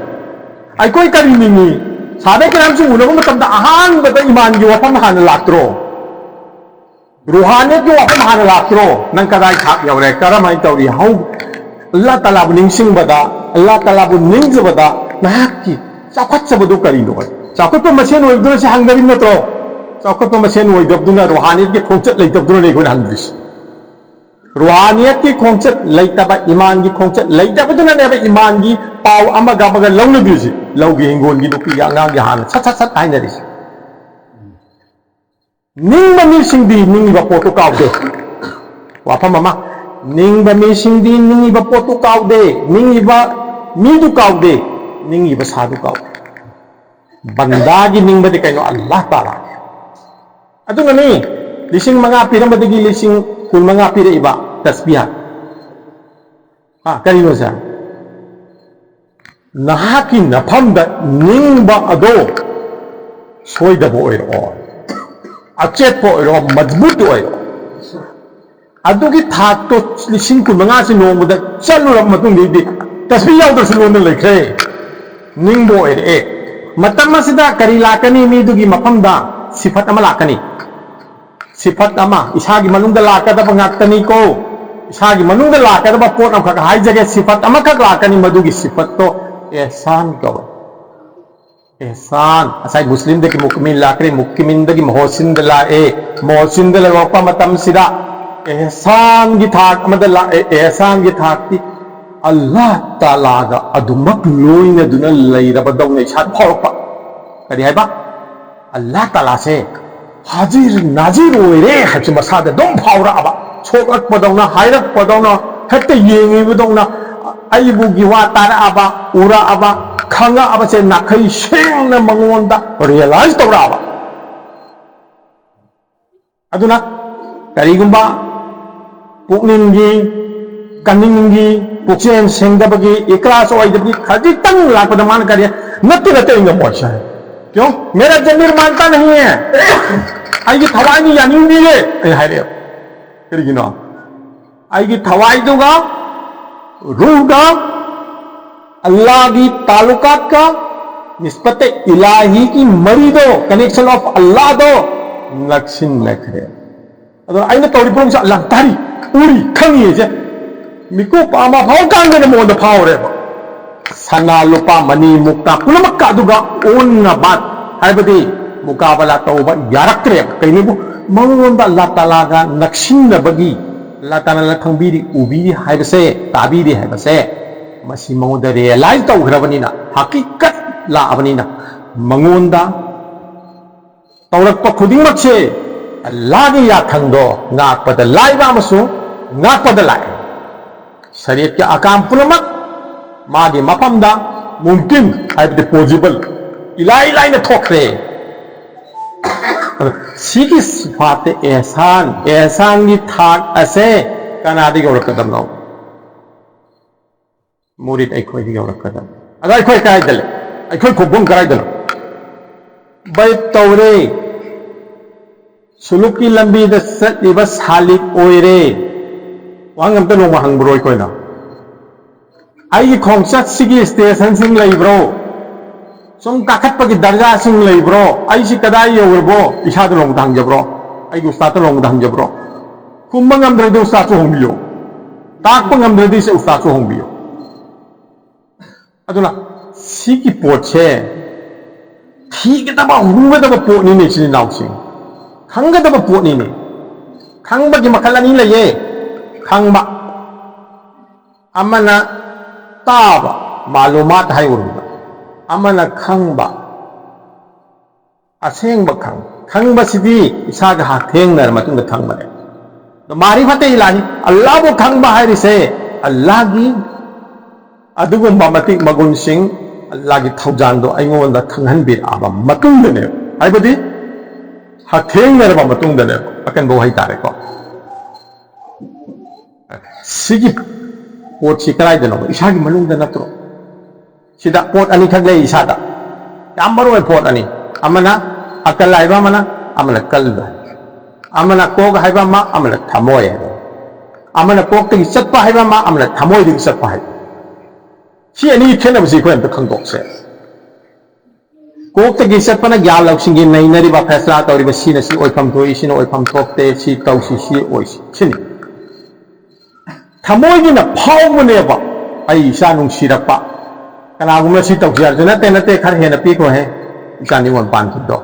ꯑꯩꯈꯣꯏ ꯀꯔꯤ ꯅꯤꯡꯉꯤ? ꯁꯥꯕꯦ ꯀꯔꯥꯝꯁꯨ ꯎꯅꯕ ꯃꯇꯝꯗ ꯑꯍꯥꯟꯕꯗ ꯏꯃꯥꯟꯒꯤ ꯋꯥꯐꯝ ꯍꯥꯟꯅ ꯂꯥꯛꯇ꯭ꯔꯣ? ꯔꯨꯍꯥꯅꯤꯌꯠꯀꯤ ꯋꯥꯐꯝ ꯍꯥꯟꯅ ꯂꯥꯛꯇ꯭ꯔꯣ? ꯅꯪ ꯀꯗꯥꯏ ꯊꯥꯛ ꯌꯧꯔꯦ? ꯀꯔꯝꯍꯥꯏꯅ ꯇꯧꯔꯤ? ꯍꯧ ꯑꯜꯂꯥ ꯇꯥꯂꯥꯕꯨ ꯅꯤꯡꯁꯤꯡꯕꯗ, ꯑꯜꯂꯥ ꯇꯥꯂꯥꯕꯨ ꯅꯤꯡꯖꯕꯗ ꯅꯍꯥꯛꯀꯤ ꯆꯥꯎꯈꯠꯆꯕꯗꯨ ꯀꯔꯤꯅꯣ? ꯆꯥꯎꯈꯠꯄ ꯃꯁꯦꯟ ꯑꯣꯏꯕꯗꯨꯅ ꯁꯤ ꯍꯪꯗꯔꯤ ꯅꯠꯇ꯭ꯔꯣ? ꯆꯥꯎꯈꯠꯄ ꯃꯁꯦꯟ ꯑꯣꯏꯗꯕꯗꯨꯅ, ꯔꯨꯍꯥꯅꯤꯌꯠꯀꯤ ꯈꯣꯡꯆꯠ ꯂꯩꯇꯕꯗꯨꯅꯅꯦ ꯑꯩꯈꯣꯏꯅ ꯍꯪꯗ꯭ꯔꯤꯁꯤ꯫ ꯔꯨꯍꯥꯅꯤꯌꯠꯀꯤ ꯈꯣꯡꯆꯠ ꯂꯩꯇꯕ, ꯏꯃꯥꯟꯒꯤ ꯈꯣꯡꯆꯠ ꯂꯩꯇꯕꯗꯨꯅꯅꯦꯕ ꯏꯃꯥꯟꯒꯤ ꯄꯥꯎ ꯑꯃꯒ ꯑꯃꯒ ꯂꯧꯅꯗ꯭ꯔꯤꯁꯤ꯫ ꯂꯧꯒꯤ, ꯍꯤꯡꯒꯣꯜꯒꯤ, ꯅꯨꯄꯤꯒꯤ, ꯑꯉꯥꯡꯒꯤ ꯍꯥꯟꯅ ꯁꯠ ꯁꯠ ꯁꯠ ꯍꯥꯏꯅꯔꯤꯁꯤ꯫ ꯅꯤꯡꯕ ꯃꯤꯁꯤꯡꯗꯤ ꯅꯤꯡꯉꯤꯕ ꯄꯣꯠꯇꯨ ꯀꯥꯎꯗꯦ꯫ ꯋꯥꯐꯝ ꯑꯃ, ꯅꯤꯡꯕ ꯃꯤꯁꯤꯡꯗꯤ ꯅꯤꯡꯉꯤꯕ ꯄꯣꯠꯇꯨ ꯀꯥꯎꯗꯦ, ꯅꯤꯡꯉꯤꯕ ꯃꯤꯗꯨ ꯀꯥꯎꯗꯦ, ꯅꯤꯡꯉꯤꯕ ꯁꯥꯗꯨ ꯀꯥꯎꯗꯦ꯫ ꯕꯟꯗꯥꯒꯤ ꯅꯤꯡꯕꯗꯤ ꯀꯩꯅꯣ? ꯑꯜꯂꯥꯍ ꯇꯥꯂꯥꯅꯤ꯫ ꯑꯗꯨꯅꯅꯤ ꯂꯤꯁꯤꯡ ꯃꯉꯥ ꯄꯤꯔꯝꯕꯗꯒꯤ ꯂꯤꯁꯤꯡ ꯀꯨꯟ ꯃꯉꯥ ꯄꯤꯔꯛꯏꯕ ꯇꯁꯕꯤꯍ꯫ ꯍꯥ, ꯀꯔꯤꯅꯣ ꯁꯦ? ꯅꯍꯥꯛꯀꯤ ꯅꯐꯝꯗ ꯅꯤꯡꯕ ꯑꯗꯣ ꯁꯣꯏꯗꯕ ꯑꯣꯏꯔꯛꯑꯣ, ꯑꯆꯦꯠꯄ ꯑꯣꯏꯔꯛꯑꯣ, ꯃꯖꯕꯨꯠ ꯑꯣꯏꯔꯛꯑꯣ꯫ ꯑꯗꯨꯒꯤ ꯊꯥꯛꯇꯣ ꯂꯤꯁꯤꯡ ꯀꯨꯟ ꯃꯉꯥꯁꯤ ꯅꯣꯡꯃꯗ ꯆꯠꯂꯨꯔꯕ ꯃꯇꯨꯡꯗꯩꯗꯤ ꯇꯁꯕꯤ ꯌꯥꯎꯗ꯭ꯔꯁꯨ ꯂꯣꯟꯅ ꯂꯩꯈ꯭ꯔꯦ꯫ ꯅꯤꯡꯕ ꯑꯣꯏꯔꯛꯑꯦ꯫ ꯃꯇꯝ ꯑꯁꯤꯗ ꯀꯔꯤ ꯂꯥꯛꯀꯅꯤ? ꯃꯤꯗꯨꯒꯤ ꯃꯐꯝꯗ ꯁꯤꯐꯠ ꯑꯃ ꯂꯥꯛꯀꯅꯤ꯫ ꯁꯤꯐꯠ ꯑꯃ, ꯏꯁꯥꯒꯤ ꯃꯅꯨꯡꯗ ꯂꯥꯛꯀꯗꯕ ꯉꯥꯛꯇꯅꯤꯀꯣ꯫ ꯏꯁꯥꯒꯤ ꯃꯅꯨꯡꯗ ꯂꯥꯛꯀꯗꯕ ꯄꯣꯠ ꯑꯃꯈꯛ ꯍꯥꯏꯖꯒꯦ, ꯁꯤꯐꯠ ꯑꯃꯈꯛ ꯂꯥꯛꯀꯅꯤ, ꯃꯗꯨꯒꯤ ꯁꯤꯐꯠꯇꯣ ꯑꯦꯍꯁꯥꯟ ꯀꯧꯋꯦ꯫ ꯑꯦꯍꯁꯥꯟ, ꯉꯁꯥꯏ ꯃꯨꯁꯂꯤꯝꯗꯒꯤ ꯃꯨꯛꯃꯤꯟ ꯂꯥꯛꯈ꯭ꯔꯦ, ꯃꯨꯛꯃꯤꯟꯗꯒꯤ ꯃꯣꯍꯁꯤꯟꯗ ꯂꯥꯛꯑꯦ, ꯃꯣꯍꯁꯤꯟꯗ ꯂꯩꯔꯛꯄ ꯃꯇꯝꯁꯤꯗ ꯑꯦꯍꯁꯥꯟꯒꯤ ꯊꯥꯛ ꯑꯃꯗ ꯂꯥꯛꯑꯦ꯫ ꯑꯦꯍꯁꯥꯟꯒꯤ ꯊꯥꯛꯇꯤ ꯑꯜꯂꯥꯍ ꯇꯥꯂꯥꯒ ꯑꯗꯨꯃꯛ ꯂꯣꯏꯅꯗꯨꯅ ꯂꯩꯔꯕꯗꯧꯅ ꯏꯁꯥꯗ ꯐꯥꯎꯔꯛꯄ꯫ ꯀꯔꯤ ꯍꯥꯏꯕ? ꯑꯜꯂꯥꯍ ꯇꯥꯂꯥꯁꯦ ꯍꯥꯖꯤꯔ ꯅꯥꯖꯤꯔ ꯑꯣꯏꯔꯦ ꯍꯥꯏꯕꯁꯦ ꯃꯁꯥꯗ ꯑꯗꯨꯝ ꯐꯥꯎꯔꯛꯑꯕ, ꯁꯣꯛꯂꯛꯄꯗꯧꯅ, ꯍꯥꯏꯔꯛꯄꯗꯧꯅ, ꯍꯦꯛꯇ ꯌꯦꯡꯉꯤꯕꯗꯧꯅ ꯑꯩꯕꯨꯒꯤ ꯋꯥ ꯇꯥꯔꯛꯑꯕ, ꯎꯔꯛꯑꯕ, ꯈꯪꯉꯛꯑꯕꯁꯦ ꯅꯥꯈꯩ ꯁꯦꯡꯅ ꯃꯉꯣꯟꯗ ꯔꯤꯌꯦꯂꯥꯏꯁ ꯇꯧꯔꯛꯑꯕ꯫ ꯑꯗꯨꯅ ꯀꯔꯤꯒꯨꯝꯕ ꯄꯨꯛꯅꯤꯡꯒꯤ, ꯀꯅꯤꯡꯒꯤ, ꯄꯨꯛꯆꯦꯜ ꯁꯦꯡꯗꯕꯒꯤ, ꯏꯀ꯭ꯂꯥꯁ ꯑꯣꯏꯗꯕꯒꯤ ꯈꯖꯤꯛꯇꯪ ꯂꯥꯛꯄꯗ ꯃꯥꯅ ꯀꯔꯤ, "ꯅꯠꯇꯦ, ꯅꯠꯇꯦ, ꯑꯩ ꯉꯝꯃꯣꯏ" ꯁꯦ꯫ "क्यों? मेरा ज़मीर मानता नहीं है, ꯑꯩꯒꯤ ꯊꯋꯥꯏꯅ ꯌꯥꯅꯤꯡꯗꯤꯌꯦ" ꯑꯩ ꯍꯥꯏꯔꯛꯑꯦꯕ꯫ ꯀꯔꯤꯒꯤꯅꯣ? ꯑꯩꯒꯤ ꯊꯋꯥꯏꯗꯨꯒ, ꯔꯨꯍꯒ, ꯑꯜꯂꯥꯒꯤ ꯇꯥꯂꯨꯀꯥꯠꯀ, ꯅꯤꯁꯕꯇ ꯏꯂꯥꯍꯤꯒꯤ ꯃꯔꯤꯗꯣ, connection of ꯑꯜꯂꯥꯗꯣ ꯅꯛꯁꯤꯟꯅꯈ꯭ꯔꯦ꯫ ꯑꯗꯣ ꯑꯩꯅ ꯇꯧꯔꯤꯕ ꯄꯣꯠꯁꯦ ꯑꯜꯂꯥꯍ ꯇꯥꯔꯤ, ꯎꯔꯤ, ꯈꯪꯉꯤ ꯍꯥꯏꯁꯦ ꯃꯤꯀꯨꯞ ꯑꯃ ꯐꯥꯎ ꯀꯥꯟꯗꯅ ꯃꯉꯣꯟꯗ ꯐꯥꯎꯔꯦꯕ꯫ ꯁꯅꯥ, ꯂꯨꯄꯥ, ꯃꯅꯤ, ꯃꯨꯛꯇꯥ ꯄꯨꯝꯅꯃꯛꯀ ꯑꯗꯨꯒ ꯑꯣꯟꯅꯕ, ꯍꯥꯏꯕꯗꯤ ꯃꯨꯀꯥꯕꯂꯥ ꯇꯧꯕ ꯌꯥꯔꯛꯇ꯭ꯔꯦꯕ꯫ ꯀꯩꯅꯣꯕꯨ ꯃꯉꯣꯟꯗ ꯑꯜꯂꯥꯍ ꯇꯥꯂꯥꯒ ꯅꯛꯁꯤꯟꯅꯕꯒꯤ, ꯑꯜꯂꯥꯍ ꯇꯥꯂꯥꯅ ꯈꯪꯕꯤꯔꯤ, ꯎꯕꯤꯔꯤ ꯍꯥꯏꯕꯁꯦ, ꯇꯥꯕꯤꯔꯤ ꯍꯥꯏꯕꯁꯦ, ꯃꯁꯤ ꯃꯉꯣꯟꯗ ꯔꯤꯌꯦꯂꯥꯏꯁ ꯇꯧꯈ꯭ꯔꯕꯅꯤꯅ, ꯍꯀꯤꯀꯠ ꯂꯥꯛꯑꯕꯅꯤꯅ, ꯃꯉꯣꯟꯗ ꯇꯧꯔꯛꯄ ꯈꯨꯗꯤꯡꯃꯛꯁꯦ ꯑꯜꯂꯥꯍꯒꯤ ꯌꯥꯊꯪꯗꯣ ꯉꯥꯛꯄꯗ ꯂꯥꯏꯕ ꯑꯃꯁꯨꯡ ꯉꯥꯛꯄꯗ ꯂꯥꯏ꯫ ꯁꯔꯤꯌꯠꯀꯤ ꯑꯀꯥꯝ ꯄꯨꯝꯅꯃꯛ ꯃꯥꯒꯤ ꯃꯐꯝꯗ ꯃꯨꯝꯀꯤꯟ, ꯍꯥꯏꯕꯗꯤ ꯄꯣꯖꯤꯕꯜ, ꯏꯂꯥꯏ ꯂꯥꯏꯅ ꯊꯣꯛꯈ꯭ꯔꯦ꯫ ꯁꯤꯒꯤ ꯁꯤꯐꯥꯠꯇ ꯑꯦꯍꯁꯥꯟ, ꯑꯦꯍꯁꯥꯟꯒꯤ ꯊꯥꯛ ꯑꯁꯦ ꯀꯅꯥꯗ ꯌꯧꯔꯛꯀꯗꯕꯅꯣ? ꯃꯨꯔꯤꯗ ꯑꯩꯈꯣꯏꯗ ꯌꯧꯔꯛꯀꯗꯕ꯫ ꯑꯗꯣ ꯑꯩꯈꯣꯏ ꯀꯗꯥꯏꯗ ꯂꯩ? ꯑꯩꯈꯣꯏ ꯈꯣꯡꯐꯝ ꯀꯗꯥꯏꯗꯅꯣ? ꯕꯩꯠ ꯇꯧꯔꯦ, ꯁꯨꯂꯨꯛꯀꯤ ꯂꯝꯕꯤꯗ ꯆꯠꯂꯤꯕ ꯁꯥꯂꯤꯛ ꯑꯣꯏꯔꯦ꯫ ꯋꯥꯍꯪ ꯑꯝꯇ ꯅꯣꯡꯃ ꯍꯪꯕ꯭ꯔꯣ ꯑꯩꯈꯣꯏꯅ? ꯑꯩꯒꯤ ꯈꯣꯡꯆꯠꯁꯤꯒꯤ ꯁ꯭ꯇꯦꯁꯟꯁꯤꯡ ꯂꯩꯕ꯭ꯔꯣ? ꯁꯨꯝ ꯀꯥꯈꯠꯄꯒꯤ ꯗꯔꯖꯥꯁꯤꯡ ꯂꯩꯕ꯭ꯔꯣ? ꯑꯩꯁꯤ ꯀꯗꯥꯏ ꯌꯧꯔꯕꯣ? ꯏꯁꯥꯗ ꯅꯣꯡꯃꯗ ꯍꯪꯖꯕ꯭ꯔꯣ? ꯑꯩꯒꯤ ꯎꯁꯇꯥꯗꯇ ꯅꯣꯡꯃꯗ ꯍꯪꯖꯕ꯭ꯔꯣ? ꯈꯨꯝꯕ ꯉꯝꯗ꯭ꯔꯗꯤ ꯎꯁꯇꯥꯗꯁꯨ ꯍꯣꯡꯕꯤꯌꯣ꯫ ꯇꯥꯛꯄ ꯉꯝꯗ꯭ꯔꯗꯤ ꯁꯦ ꯎꯁꯇꯥꯗꯁꯨ ꯍꯣꯡꯕꯤꯌꯣ꯫ ꯑꯗꯨꯅ ꯁꯤꯒꯤ ꯄꯣꯠꯁꯦ ꯊꯤꯒꯗꯕ, ꯍꯨꯝꯒꯗꯕ ꯄꯣꯠꯅꯤꯅꯦ, ꯏꯆꯤꯟ ꯏꯅꯥꯎꯁꯤꯡ꯫ ꯈꯪꯒꯗꯕ ꯄꯣꯠꯅꯤꯅꯦ꯫ ꯈꯪꯕꯒꯤ ꯃꯈꯜ ꯑꯅꯤ ꯂꯩꯌꯦ꯫ ꯈꯪꯕ, ꯑꯃꯅ ꯇꯥꯕ, ꯃꯥꯂꯨꯃꯥꯠ ꯍꯥꯏ ꯎꯔꯗꯨꯗ, ꯑꯃꯅ ꯈꯪꯕ, ꯑꯁꯦꯡꯕ ꯈꯪꯕ꯫ ꯈꯪꯕꯁꯤꯗꯤ ꯏꯁꯥꯒ ꯍꯛꯊꯦꯡꯅꯔ ꯃꯇꯨꯡꯗ ꯈꯪꯕꯅꯦ꯫ ꯑꯗꯣ ꯃꯥꯔꯤꯐꯠꯇ ꯏꯂꯥꯍꯤ, ꯑꯜꯂꯥꯍꯕꯨ ꯈꯪꯕ ꯍꯥꯏꯔꯤꯁꯦ, ꯑꯜꯂꯥꯍꯒꯤ ꯑꯗꯨꯒꯨꯝꯕ ꯃꯇꯤꯛ ꯃꯒꯨꯟꯁꯤꯡ, ꯑꯜꯂꯥꯍꯒꯤ ꯊꯧꯖꯥꯜꯗꯣ ꯑꯩꯉꯣꯟꯗ ꯈꯪꯍꯟꯕꯤꯔꯛꯑꯕ ꯃꯇꯨꯡꯗꯅꯦꯕ, ꯍꯥꯏꯕꯗꯤ ꯍꯛꯊꯦꯡꯅꯔꯕ ꯃꯇꯨꯡꯗꯅꯦꯕ, ꯑꯀꯟꯕ ꯋꯥꯍꯩ ꯇꯥꯔꯦꯀꯣ꯫ ꯁꯤꯒꯤ ꯄꯣꯠꯁꯤ ꯀꯗꯥꯏꯗꯅꯣ? ꯏꯁꯥꯒꯤ ꯃꯅꯨꯡꯗ ꯅꯠꯇ꯭ꯔꯣ? ꯁꯤꯗ ꯄꯣꯠ ꯑꯅꯤꯈꯛ ꯂꯩ ꯏꯁꯥꯗ, ꯌꯥꯝ ꯃꯔꯨ ꯑꯣꯏꯕ ꯄꯣꯠ ꯑꯅꯤ꯫ ꯑꯃꯅ ꯑꯀꯜ ꯍꯥꯏꯕ ꯑꯃꯅ, ꯑꯃꯅ ꯀꯜꯕ ꯍꯥꯏꯕ꯫ ꯑꯃꯅ ꯀꯣꯛ ꯍꯥꯏꯕ ꯑꯃ, ꯑꯃꯅ ꯊꯃꯣꯏ ꯍꯥꯏꯕ꯫ ꯑꯃꯅ ꯀꯣꯛꯇꯒꯤ ꯆꯠꯄ ꯍꯥꯏꯕ ꯑꯃ, ꯑꯃꯅ ꯊꯃꯣꯏꯗꯒꯤ ꯆꯠꯄ ꯍꯥꯏꯕ꯫ ꯁꯤ ꯑꯅꯤꯒꯤ ꯈꯦꯠꯅꯕꯁꯤ ꯑꯩꯈꯣꯏ ꯑꯝꯇ ꯈꯪꯗꯣꯛꯁꯦ꯫ ꯀꯣꯛꯇꯒꯤ ꯆꯠꯄꯅ ꯒ꯭ꯌꯥꯟ ꯂꯧꯁꯤꯡꯒꯤ ꯅꯩꯅꯔꯤꯕ ꯐꯦꯁꯂꯥ ꯇꯧꯔꯤꯕ ꯁꯤꯅ ꯁꯤ ꯑꯣꯏꯐꯝ ꯊꯣꯛꯏ, ꯁꯤꯅ ꯑꯣꯏꯐꯝ ꯊꯣꯛꯇꯦ, ꯁꯤ ꯇꯧꯁꯤ, ꯁꯤ ꯑꯣꯏꯁꯤ, ꯁꯤꯅꯤ꯫ ꯊꯃꯣꯏꯒꯤꯅ ꯐꯥꯎꯕꯅꯦꯕ꯫ ꯑꯩ ꯏꯆꯥ ꯅꯨꯡꯁꯤꯔꯛꯄ, ꯀꯅꯥꯒꯨꯝꯕꯅ ꯁꯤ ꯇꯧꯁꯤ ꯍꯥꯏꯔꯁꯨ, "ꯅꯠꯇꯦ, ꯅꯠꯇꯦ, ꯈꯔ ꯍꯦꯟꯅ ꯄꯤꯈ꯭ꯔꯣꯍꯦ, ꯏꯆꯥ ꯅꯤꯉꯣꯜ ꯄꯥꯟꯈꯤꯕꯗꯣ",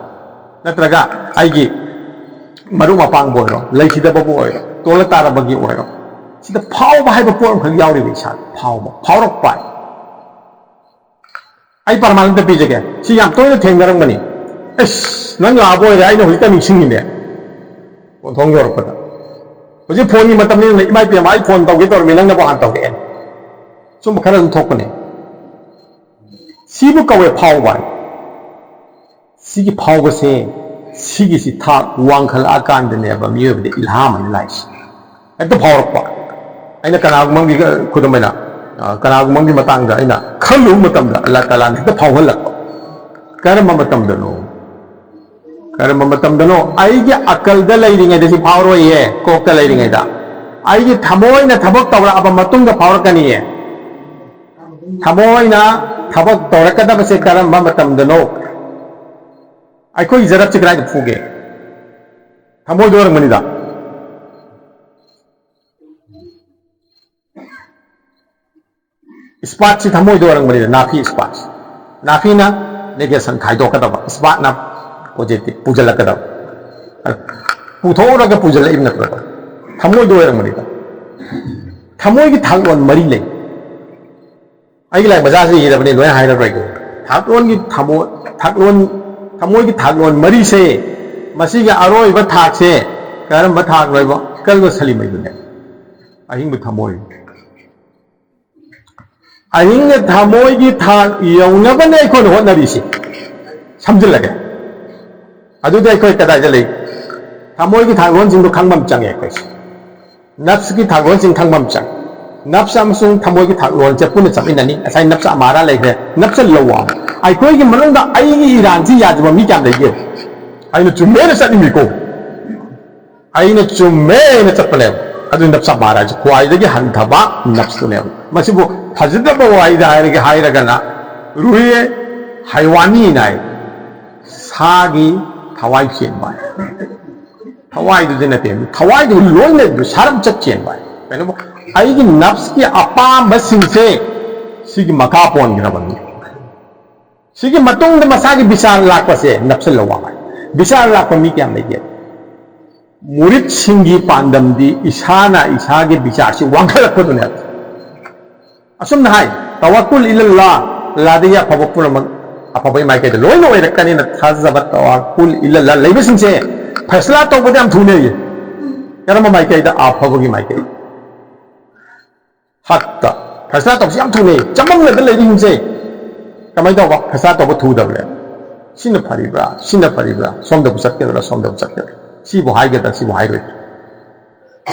ꯅꯠꯇ꯭ꯔꯒ ꯑꯩꯒꯤ ꯃꯔꯨꯞ ꯃꯄꯥꯡꯕꯨ ꯑꯣꯏꯔꯣ, ꯂꯩꯈꯤꯗꯕꯕꯨ ꯑꯣꯏꯔꯣ, ꯇꯣꯜꯂ ꯇꯥꯔꯕꯒꯤ ꯑꯣꯏꯔꯣ, ꯁꯤꯗ ꯐꯥꯎꯕ ꯍꯥꯏꯕ ꯄꯣꯠ ꯑꯃꯈꯛ ꯌꯥꯎꯔꯤꯕ ꯏꯁꯥꯗ꯫ ꯐꯥꯎꯕ, ꯐꯥꯎꯔꯛꯄ꯫ ꯑꯩ ꯄ꯭ꯔꯃꯥꯟ ꯑꯝꯇ ꯄꯤꯖꯒꯦ, ꯁꯤ ꯌꯥꯝ ꯇꯣꯏꯅ ꯊꯦꯡꯅꯔꯝꯒꯅꯤ꯫ "ꯑꯁ, ꯅꯪ ꯂꯥꯛꯑꯕ ꯑꯣꯏꯔꯦ, ꯑꯩꯅ ꯍꯧꯖꯤꯛꯇ ꯅꯤꯡꯁꯤꯡꯉꯤꯅꯦ, ꯀꯣꯟꯊꯣꯡ ꯌꯧꯔꯛꯄꯗ꯫ ꯍꯧꯖꯤꯛ ꯐꯣꯟꯒꯤ ꯃꯇꯝꯅꯤꯅ, ꯏꯃꯥ ꯏꯄꯦꯝꯃ, ꯑꯩ ꯐꯣꯟ ꯇꯧꯒꯦ ꯇꯧꯔꯝꯃꯤ, ꯅꯪꯅꯕꯨ ꯍꯥꯟꯅ ꯇꯧꯔꯛꯑꯦ"꯫ ꯁꯨꯝꯕ ꯈꯔ ꯑꯗꯨꯝ ꯊꯣꯛꯄꯅꯦ꯫ ꯁꯤꯕꯨ ꯀꯧꯋꯦ ꯐꯥꯎꯕ ꯍꯥꯏ꯫ ꯁꯤꯒꯤ ꯐꯥꯎꯕꯁꯦ, ꯁꯤꯒꯤꯁꯤ ꯊꯥꯛ ꯋꯥꯡꯈꯠꯂꯛꯑꯀꯥꯟꯗꯅꯦꯕ ꯃꯤꯑꯣꯏꯕꯗ ꯏꯜꯍꯥꯝ ꯍꯥꯏꯅ ꯂꯥꯛꯏꯁꯦ꯫ ꯍꯦꯛꯇ ꯐꯥꯎꯔꯛꯄ꯫ ꯑꯩꯅ ꯀꯅꯥꯒꯨꯝꯕ ꯑꯃꯒꯤ, ꯈꯨꯗꯝ ꯑꯣꯏꯅ, ꯑ, ꯀꯅꯥꯒꯨꯝꯕ ꯑꯃꯒꯤ ꯃꯇꯥꯡꯗ ꯑꯩꯅ ꯈꯜꯂꯨꯕ ꯃꯇꯝꯗ ꯑꯜꯂꯥ ꯇꯥꯂꯥꯅ ꯍꯦꯛꯇ ꯐꯥꯎꯍꯜꯂꯛꯄ꯫ ꯀꯔꯝꯕ ꯃꯇꯝꯗꯅꯣ? ꯀꯔꯝꯕ ꯃꯇꯝꯗꯅꯣ? ꯑꯩꯒꯤ ꯑꯀꯜꯗ ꯂꯩꯔꯤꯉꯩꯗ ꯁꯤ ꯐꯥꯎꯔꯣꯏꯌꯦ, ꯀꯣꯛꯇ ꯂꯩꯔꯤꯉꯩꯗ꯫ ꯑꯩꯒꯤ ꯊꯃꯣꯏꯅ ꯊꯕꯛ ꯇꯧꯔꯛꯑꯕ ꯃꯇꯨꯡꯗ ꯐꯥꯎꯔꯛꯀꯅꯤꯌꯦ꯫ ꯊꯃꯣꯏꯅ ꯊꯕꯛ ꯇꯧꯔꯛꯀꯗꯕꯁꯦ ꯀꯔꯝꯕ ꯃꯇꯝꯗꯅꯣ? ꯑꯩꯈꯣꯏꯒꯤ ꯖꯔꯞꯁꯦ ꯀꯗꯥꯏꯗ ꯐꯨꯒꯦ? ꯊꯃꯣꯏꯗ ꯑꯣꯏꯔꯝꯒꯅꯤꯗ꯫ ꯏꯁꯄꯥꯠꯁꯤ ꯊꯃꯣꯏꯗ ꯑꯣꯏꯔꯝꯒꯅꯤꯗ, ꯅꯥꯐꯤ ꯏꯁꯄꯥꯠꯁꯤ꯫ ꯅꯥꯐꯤꯅ ꯅꯦꯒꯦꯁꯟ ꯈꯥꯏꯗꯣꯛꯀꯗꯕ, ꯏꯁꯄꯥꯠꯅ ꯄꯣꯖꯤꯇꯤꯚ ꯄꯨꯁꯤꯜꯂꯛꯀꯗꯕ꯫ ꯄꯨꯊꯣꯛꯎꯔꯒ ꯄꯨꯁꯤꯜꯂꯛꯏꯕ ꯅꯠꯇ꯭ꯔꯣ? ꯊꯃꯣꯏꯗ ꯑꯣꯏꯔꯝꯒꯅꯤꯗ꯫ ꯊꯃꯣꯏꯒꯤ ꯊꯥꯛꯂꯣꯟ ꯃꯔꯤ ꯂꯩ꯫ ꯑꯩꯒꯤ ꯂꯥꯏꯔꯤꯛ ꯃꯆꯥꯁꯤꯗ ꯏꯔꯕꯅꯤ, ꯂꯣꯏꯅ ꯍꯥꯏꯔꯔꯣꯏꯒꯦ꯫ ꯊꯥꯛꯂꯣꯟꯒꯤ ꯊꯃꯣ-, ꯊꯥꯛꯂꯣꯟ, ꯊꯃꯣꯏꯒꯤ ꯊꯥꯛꯂꯣꯟ ꯃꯔꯤꯁꯦ, ꯃꯁꯤꯒꯤ ꯑꯔꯣꯏꯕ ꯊꯥꯛꯁꯦ ꯀꯔꯝꯕ ꯊꯥꯛꯅꯣ ꯍꯥꯏꯕ? ꯀꯜꯕ ꯁꯂꯤꯝ ꯍꯥꯏꯕꯅꯦ꯫ ꯑꯍꯤꯡꯕ ꯊꯃꯣꯏ꯫ ꯑꯍꯤꯡꯕ ꯊꯃꯣꯏꯒꯤ ꯊꯥꯛ ꯌꯧꯅꯕꯅꯦ ꯑꯩꯈꯣꯏꯅ ꯍꯣꯠꯅꯔꯤꯁꯦ꯫ ꯁꯝꯖꯤꯜꯂꯒꯦ꯫ ꯑꯗꯨꯗꯤ ꯑꯩꯈꯣꯏ ꯀꯗꯥꯏꯗ ꯂꯩ? ꯊꯃꯣꯏꯒꯤ ꯊꯥꯛꯂꯣꯟꯁꯤꯡꯗꯣ ꯈꯪꯕ ꯑꯃ ꯆꯪꯉꯦ ꯑꯩꯈꯣꯏꯁꯦ꯫ ꯅꯐꯁꯀꯤ ꯊꯥꯛꯂꯣꯟꯁꯤꯡ ꯈꯪꯕ ꯑꯃ ꯆꯪꯉꯤ꯫ ꯅꯐꯁ ꯑꯃꯁꯨꯡ ꯊꯃꯣꯏꯒꯤ ꯊꯥꯛꯂꯣꯟꯁꯦ ꯄꯨꯟꯅ ꯆꯠꯃꯤꯟꯅꯅꯤ꯫ ꯉꯁꯥꯏ ꯅꯐꯁ ꯑꯃꯥꯔꯥ ꯂꯩꯈ꯭ꯔꯦ, ꯅꯐꯁ ꯂꯧꯋꯥꯃ꯫ ꯑꯩꯈꯣꯏꯒꯤ ꯃꯅꯨꯡꯗ ꯑꯩꯒꯤ ꯏꯔꯥꯟꯁꯤ ꯌꯥꯗꯕ ꯃꯤ ꯀꯌꯥꯝ ꯂꯩꯒꯦ? ꯑꯩꯅ ꯆꯨꯝꯃꯦꯅ ꯆꯠꯅꯤꯡꯉꯤꯀꯣ, ꯑꯩꯅ ꯆꯨꯝꯃꯦꯅ ꯆꯠꯄꯅꯦꯕ꯫ ꯑꯗꯨ ꯅꯐꯁ ꯑꯃꯥꯔꯥ ꯍꯥꯏꯁꯦ ꯈ꯭ꯋꯥꯏꯗꯒꯤ ꯍꯟꯊꯕ ꯅꯐꯁꯇꯨꯅꯦꯕ꯫ ꯃꯁꯤꯕꯨ ꯐꯖꯗꯕ ꯋꯥꯍꯩꯗ ꯍꯥꯏꯔꯒꯦ, ꯍꯥꯏꯔꯒꯅ ꯔꯨꯍꯦ ꯍꯥꯏꯋꯥꯅꯤꯅ ꯍꯥꯏ꯫ ꯏꯁꯥꯒꯤ ꯊꯋꯥꯏ ꯆꯦꯟꯕ ꯍꯥꯏ꯫ ꯊꯋꯥꯏꯗꯨꯗꯤ ꯅꯠꯇꯦ, ꯊꯋꯥꯏꯗꯨ ꯂꯣꯏꯅ ꯁꯥꯔꯝ ꯆꯠ ꯆꯦꯟꯕ ꯍꯥꯏ꯫ ꯀꯩꯅꯣ, ꯑꯩꯒꯤ ꯅꯐꯁꯀꯤ ꯑꯄꯥꯝꯕꯁꯤꯡꯁꯦ ꯁꯤꯒꯤ ꯃꯈꯥ ꯄꯣꯟꯈ꯭ꯔꯕꯅꯤ꯫ ꯁꯤꯒꯤ ꯃꯇꯨꯡꯗ ꯃꯁꯥꯒꯤ ꯕꯤꯆꯥꯔ ꯂꯥꯛꯄꯁꯦ ꯅꯐꯁ ꯂꯋꯥꯃ ꯍꯥꯏ꯫ ꯕꯤꯆꯥꯔ ꯂꯥꯛꯄ ꯃꯤ ꯀꯌꯥꯝ ꯂꯩꯒꯦ? ꯃꯨꯔꯤꯠꯁꯤꯡꯒꯤ ꯄꯥꯟꯗꯝꯗꯤ ꯏꯁꯥꯅ ꯏꯁꯥꯒꯤ ꯕꯤꯆꯥꯔꯁꯤ ꯋꯥꯡꯈꯠꯂꯛꯄꯗꯨꯅꯦꯕ꯫ ꯑꯁꯨꯝꯅ ꯍꯥꯏ, ꯇꯋꯥꯀꯨꯜ ꯏꯂꯜꯂꯥ, ꯑꯜꯂꯥꯗꯒꯤ ꯑꯐꯕ ꯄꯨꯝꯅꯃꯛ, ꯑꯐꯕꯒꯤ ꯃꯥꯏꯀꯩꯗ ꯂꯣꯏꯅ ꯑꯣꯏꯔꯛꯀꯅꯤꯅ ꯊꯥꯖꯕ, ꯇꯋꯥꯀꯨꯜ ꯏꯂꯜꯂꯥ ꯂꯩꯕꯁꯤꯡꯁꯦ ꯐꯩꯁꯂꯥ ꯇꯧꯕꯗ ꯌꯥꯝ ꯊꯨꯅꯩꯌꯦ꯫ ꯀꯔꯝꯕ ꯃꯥꯏꯀꯩꯗ? ꯑꯐꯕꯒꯤ ꯃꯥꯏꯀꯩ꯫ ꯍꯛꯇ ꯐꯩꯁꯂꯥ ꯇꯧꯕꯁꯤ ꯌꯥꯝ ꯊꯨꯅꯩ꯫ ꯆꯃꯝꯅꯗ ꯂꯩꯔꯤꯁꯤꯡꯁꯦ ꯀꯃꯥꯏꯅ ꯇꯧꯕ? ꯐꯩꯁꯂꯥ ꯇꯧꯕ ꯊꯨꯗꯕꯅꯦ꯫ ꯁꯤꯅ ꯐꯔꯤꯕ꯭ꯔꯥ, ꯁꯤꯅ ꯐꯔꯤꯕ꯭ꯔꯥ, ꯁꯣꯝꯗꯕꯨ ꯆꯠꯀꯗ꯭ꯔꯥ, ꯁꯣꯝꯗꯕꯨ ꯆꯠꯀꯗ꯭ꯔꯥ, ꯁꯤꯕꯨ ꯍꯥꯏꯒꯗ꯭ꯔꯥ, ꯁꯤꯕꯨ ꯍꯥꯏꯔꯣꯏꯗ꯭ꯔꯥ?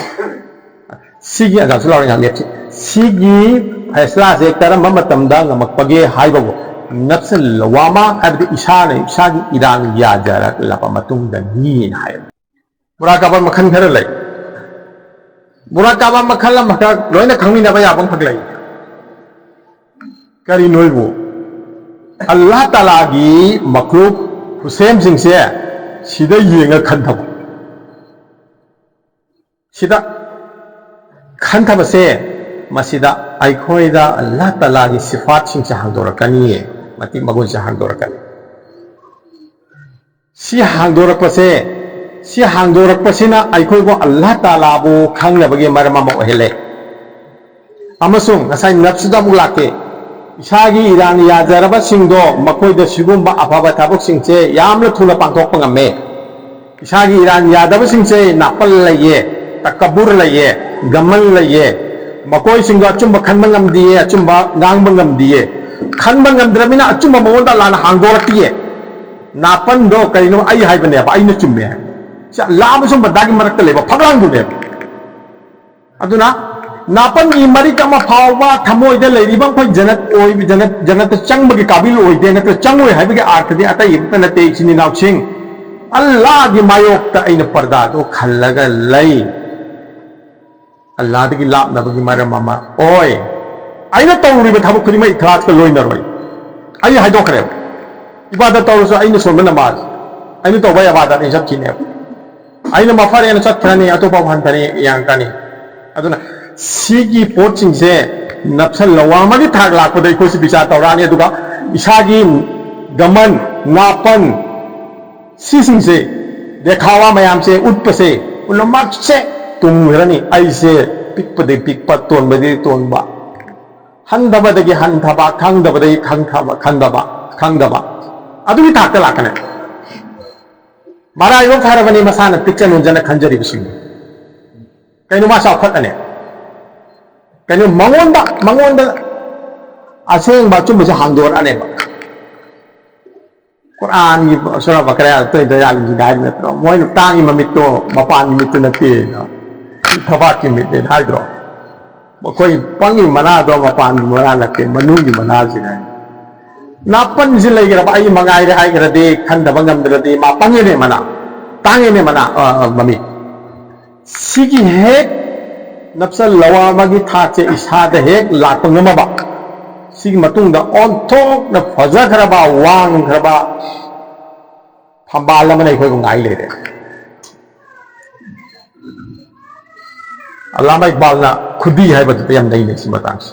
ꯁꯤꯒꯤ ꯑꯖꯥꯁꯨ ꯂꯥꯎꯔꯦ ꯉꯥꯏꯍꯥꯛ ꯂꯦꯞꯁꯤ꯫ ꯁꯤꯒꯤ ꯐꯩꯁꯂꯥꯁꯦ ꯀꯔꯝꯕ ꯃꯇꯝꯗ ꯉꯝꯃꯛꯄꯒꯦ ꯍꯥꯏꯕꯕꯨ, ꯅꯐꯁ ꯂꯋꯥꯃ ꯍꯥꯏꯕꯗꯤ ꯏꯁꯥꯅ ꯏꯁꯥꯒꯤ ꯏꯔꯥꯡ ꯌꯥꯖꯔꯛꯂꯕ ꯃꯇꯨꯡꯗꯅꯤ ꯍꯥꯏ꯫ ꯃꯨꯔꯥꯀꯥꯕꯥ ꯃꯈꯜ ꯈꯔ ꯂꯩ꯫ ꯃꯨꯔꯥꯀꯥꯕꯥ ꯃꯈꯜ ꯑꯃꯈꯛ ꯂꯣꯏꯅ ꯈꯪꯃꯤꯟꯅꯕ ꯌꯥꯕ ꯑꯃꯈꯛ ꯂꯩ꯫ ꯀꯔꯤ ꯅꯣꯏꯕꯨ? ꯑꯜꯂꯥꯍ ꯇꯥꯂꯥꯒꯤ ꯃꯈ꯭ꯂꯨꯛ, ꯈꯨꯁꯦꯝꯁꯤꯡꯁꯦ ꯁꯤꯗ ꯌꯦꯡꯉ ꯈꯟꯊꯕ꯫ ꯁꯤꯗ ꯈꯟꯊꯕꯁꯦ, ꯃꯁꯤꯗ ꯑꯩꯈꯣꯏꯗ ꯑꯜꯂꯥꯍ ꯇꯥꯂꯥꯒꯤ ꯁꯤꯐꯥꯠꯁꯤꯡꯁꯦ ꯍꯥꯡꯗꯣꯔꯛꯀꯅꯤꯌꯦ, ꯃꯇꯤꯛ ꯃꯒꯨꯟꯁꯦ ꯍꯥꯡꯗꯣꯔꯛꯀꯅꯤ꯫ ꯁꯤ ꯍꯥꯡꯗꯣꯔꯛꯄꯁꯦ, ꯁꯤ ꯍꯥꯡꯗꯣꯔꯛꯄꯁꯤꯅ ꯑꯩꯈꯣꯏꯕꯨ ꯑꯜꯂꯥꯍ ꯇꯥꯂꯥꯕꯨ ꯈꯪꯅꯕꯒꯤ ꯃꯔꯝ ꯑꯃ ꯑꯣꯏꯍꯜꯂꯦ꯫ ꯑꯃꯁꯨꯡ ꯉꯁꯥꯏ ꯅꯞꯁꯤꯗ ꯑꯃꯨꯛ ꯂꯥꯛꯀꯦ꯫ ꯏꯁꯥꯒꯤ ꯏꯔꯥꯟ ꯌꯥꯖꯔꯕꯁꯤꯡꯗꯣ, ꯃꯈꯣꯏꯗ ꯁꯤꯒꯨꯝꯕ ꯑꯐꯕ ꯊꯕꯛꯁꯤꯡꯁꯦ ꯌꯥꯝꯅ ꯊꯨꯅ ꯄꯥꯡꯊꯣꯛꯄ ꯉꯝꯃꯦ꯫ ꯏꯁꯥꯒꯤ ꯏꯔꯥꯟ ꯌꯥꯗꯕꯁꯤꯡꯁꯦ ꯅꯥꯄꯜ ꯂꯩꯌꯦ, ꯇꯀꯕꯨꯔ ꯂꯩꯌꯦ, ꯒꯃꯜ ꯂꯩꯌꯦ꯫ ꯃꯈꯣꯏꯁꯤꯡꯗꯣ ꯑꯆꯨꯝꯕ ꯈꯟꯕ ꯉꯝꯗꯤꯌꯦ, ꯑꯆꯨꯝꯕ ꯉꯥꯡꯕ ꯉꯝꯗꯤꯌꯦ꯫ ꯈꯟꯕ ꯉꯝꯗ꯭ꯔꯕꯅꯤꯅ ꯑꯆꯨꯝꯕ ꯃꯉꯣꯟꯗ ꯂꯥꯟꯅ ꯍꯥꯡꯗꯣꯔꯛꯇꯤꯌꯦ꯫ ꯅꯥꯄꯟꯗꯣ ꯀꯩꯅꯣ ꯑꯩ ꯍꯥꯏꯕꯅꯦꯕ, ꯑꯩꯅ ꯆꯨꯝꯃꯦ ꯍꯥꯏꯕ꯫ ꯁꯤ ꯂꯥꯕ ꯁꯨꯝ ꯕꯗꯥꯒꯤ ꯃꯔꯛꯇ ꯂꯩꯕ ꯐꯛꯂꯥꯡꯗꯨꯅꯦꯕ꯫ ꯑꯗꯨꯅ ꯅꯥꯄꯟꯒꯤ ꯃꯔꯤꯛ ꯑꯃ ꯐꯥꯎꯕ ꯊꯃꯣꯏꯗ ꯂꯩꯔꯤꯕ ꯑꯩꯈꯣꯏ ꯖꯅꯠ ꯑꯣꯏꯕ, ꯖꯅꯠ, ꯖꯅꯠꯇ ꯆꯪꯕꯒꯤ ꯀꯥꯕꯤꯜ ꯑꯣꯏꯗꯦ, ꯅꯠꯇ꯭ꯔ ꯆꯪꯉꯣꯏ ꯍꯥꯏꯕꯒꯤ ꯑꯥꯔꯊꯗꯤ ꯑꯇꯩ ꯑꯃꯠꯇ ꯅꯠꯇꯦ, ꯏꯆꯤꯟ ꯏꯅꯥꯎꯁꯤꯡ꯫ ꯑꯜꯂꯥꯒꯤ ꯃꯥꯌꯣꯛꯇ ꯑꯩꯅ ꯄꯔꯗꯥꯗꯣ ꯈꯜꯂꯒ ꯂꯩ꯫ ꯑꯜꯂꯥꯗꯒꯤ ꯂꯥꯞꯅꯕꯒꯤ ꯃꯔꯝ ꯑꯃ ꯑꯣꯏ꯫ ꯑꯩꯅ ꯇꯧꯔꯤꯕ ꯊꯕꯛ ꯈꯨꯗꯤꯡꯃꯛ ꯏꯈ꯭ꯂꯥꯁꯀ ꯂꯣꯏꯅꯔꯣꯏ꯫ ꯑꯩ ꯍꯥꯏꯗꯣꯛꯈ꯭ꯔꯦꯕ꯫ ꯏꯕꯥꯗ ꯇꯧꯔꯁꯨ ꯑꯩꯅ ꯁꯣꯟꯕ ꯅꯃꯥꯖ, ꯑꯩꯅ ꯇꯧꯕ ꯏꯕꯥꯗꯠ ꯑꯩ ꯆꯠꯈꯤꯅꯦꯕ꯫ ꯑꯩꯅ ꯃꯐꯔꯦꯅ ꯆꯠꯈ꯭ꯔꯅꯤ, ꯑꯇꯣꯞꯄ ꯑꯃ ꯍꯟꯊꯅꯤ, ꯌꯥꯡꯈ꯭ꯔꯅꯤ꯫ ꯑꯗꯨꯅ ꯁꯤꯒꯤ ꯄꯣꯠꯁꯤꯡꯁꯦ ꯅꯞꯁꯜ ꯂꯋꯥꯃꯒꯤ ꯊꯥꯛ ꯂꯥꯛꯄꯗ ꯑꯩꯈꯣꯏꯁꯤ ꯕꯤꯆꯥꯔ ꯇꯧꯔꯛꯑꯅꯤ꯫ ꯑꯗꯨꯒ ꯏꯁꯥꯒꯤ ꯒꯃꯟ, ꯅꯥꯄꯟ, ꯁꯤꯁꯤꯡꯁꯦ, ꯗꯦꯈꯥꯋꯥ ꯃꯌꯥꯝꯁꯦ ꯎꯠꯄꯁꯦ ꯄꯨꯝꯅꯃꯛꯁꯦ ꯇꯨꯝꯈ꯭ꯔꯅꯤ꯫ ꯑꯩꯁꯦ ꯄꯤꯛꯄꯗꯒꯤ ꯄꯤꯛꯄ, ꯇꯣꯟꯕꯗꯒꯤ ꯇꯣꯟꯕ, ꯍꯟꯊꯕꯗꯒꯤ ꯍꯟꯊꯕ, ꯈꯪꯗꯕꯗꯒꯤ ꯈꯪꯊꯕ, ꯈꯟꯗꯕ, ꯈꯪꯗꯕ, ꯑꯗꯨꯒꯤ ꯊꯥꯛꯇ ꯂꯥꯛꯀꯅꯤ꯫ ꯃꯔꯥꯏꯕꯛ ꯐꯔꯕꯅꯤ ꯃꯁꯥꯅ ꯄꯤꯛꯆ ꯅꯣꯟꯖꯅ ꯈꯟꯖꯔꯤꯕꯁꯤꯡꯗꯨ꯫ ꯀꯩꯅꯣ ꯃꯥ ꯆꯥꯎꯈꯠꯂꯅꯦ꯫ ꯀꯩꯅꯣ ꯃꯉꯣꯟꯗ, ꯃꯉꯣꯟꯗ ꯑꯁꯦꯡꯕ ꯑꯆꯨꯝꯕꯁꯦ ꯍꯥꯡꯗꯣꯔꯛꯑꯅꯦꯕ꯫ ꯀꯨꯔꯥꯟꯒꯤ ꯁꯨꯔꯥ ꯕꯀꯔꯥ ꯇꯣꯏ ꯇꯣꯏ ꯌꯥꯝꯁꯤꯗ ꯍꯥꯏꯕ ꯅꯠꯇ꯭ꯔꯣ? ꯃꯣꯏꯅ ꯇꯥꯡꯉꯤ ꯃꯃꯤꯠꯇꯣ ꯃꯄꯥꯟꯒꯤ ꯃꯤꯠꯇꯨ ꯅꯠꯇꯦ, ꯊꯕꯥꯛꯀꯤ ꯃꯤꯠꯅꯦꯅ ꯍꯥꯏꯗ꯭ꯔꯣ? ꯃꯈꯣꯏ ꯄꯪꯉꯤ ꯃꯅꯥꯗꯣ ꯃꯄꯥꯟꯒꯤ ꯃꯅꯥ ꯅꯠꯇꯦ, ꯃꯅꯨꯡꯒꯤ ꯃꯅꯥꯁꯤꯅ꯫ ꯅꯥꯄꯟꯁꯤ ꯂꯩꯈ꯭ꯔꯕ ꯑꯩ ꯃꯉꯥꯏꯔꯦ ꯍꯥꯏꯈ꯭ꯔꯗꯤ, ꯈꯟꯗꯕ ꯉꯝꯗ꯭ꯔꯗꯤ, ꯃꯥ ꯄꯪꯉꯦꯅꯦ ꯃꯅꯥ, ꯇꯥꯡꯉꯦꯅꯦ ꯃꯅꯥ, ꯑ, ꯑ, ꯃꯃꯤꯠ꯫ ꯁꯤꯒꯤ ꯍꯦꯛ ꯅꯞꯁꯜ ꯂꯋꯥꯃꯒꯤ ꯊꯥꯛꯁꯦ ꯏꯁꯥꯗ ꯍꯦꯛ ꯂꯥꯛꯄ ꯉꯝꯃꯕ, ꯁꯤꯒꯤ ꯃꯇꯨꯡꯗ ꯑꯣꯟꯊꯣꯛꯅ ꯐꯖꯈ꯭ꯔꯕ, ꯋꯥꯡꯈ꯭ꯔꯕ ꯐꯝꯕꯥꯜ ꯑꯃꯅ ꯑꯩꯈꯣꯏꯕꯨ ꯉꯥꯏ ꯂꯩꯔꯦ꯫ ꯑꯜꯂꯥꯃꯥ ꯏꯛꯕꯥꯜꯅ ꯈꯨꯗꯤ ꯍꯥꯏꯕꯗꯨꯗ ꯌꯥꯝ ꯅꯩꯅꯩ ꯁꯤ ꯃꯇꯥꯡꯁꯤ꯫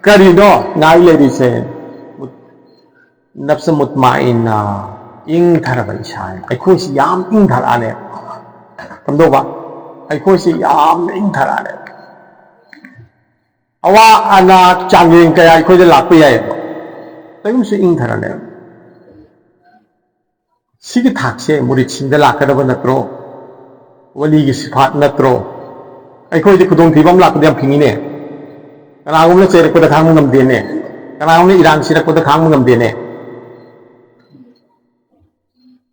ꯀꯔꯤꯅꯣ ꯉꯥꯏ ꯂꯩꯔꯤꯁꯦ? ꯅꯞꯁ ꯃꯨꯠꯃꯥꯏꯟꯅ, ꯏꯪꯊꯔꯕ ꯏꯁꯥ꯫ ꯑꯩꯈꯣꯏꯁꯤ ꯌꯥꯝ ꯏꯪꯊꯔꯛꯑꯅꯦ꯫ ꯀꯝꯗꯧꯕ? ꯑꯩꯈꯣꯏꯁꯤ ꯌꯥꯝꯅ ꯏꯪꯊꯔꯛꯑꯅꯦ꯫ ꯑꯋꯥ ꯑꯅꯥ ꯆꯥꯡꯌꯦꯡ ꯀꯌꯥ ꯑꯩꯈꯣꯏꯗ ꯂꯥꯛꯄ ꯌꯥꯏꯑꯕ, ꯀꯔꯤꯒꯨꯝꯕꯁꯨ ꯏꯪꯊꯔꯛꯑꯅꯦꯕ꯫ ꯁꯤꯒꯤ ꯊꯥꯛꯁꯦ ꯃꯨꯔꯤꯠꯁꯤꯡꯗ ꯂꯥꯛꯀꯗꯕ ꯅꯠꯇ꯭ꯔꯣ? ꯋꯥꯂꯤꯒꯤ ꯁꯤꯐꯥꯠ ꯅꯠꯇ꯭ꯔꯣ? ꯑꯩꯈꯣꯏꯗꯤ ꯈꯨꯗꯣꯡꯊꯤꯕ ꯑꯃ ꯂꯥꯛꯄꯗ ꯌꯥꯝ ꯐꯤꯡꯉꯤꯅꯦ꯫ ꯀꯅꯥꯒꯨꯝꯕꯅ ꯆꯩꯔꯛꯄꯗ ꯈꯥꯡꯕ ꯉꯝꯗꯦꯅꯦ, ꯀꯅꯥꯒꯨꯝꯕꯅ ꯏꯔꯥꯡ ꯁꯤꯔꯛꯄꯗ ꯈꯥꯡꯕ ꯉꯝꯗꯦꯅꯦ꯫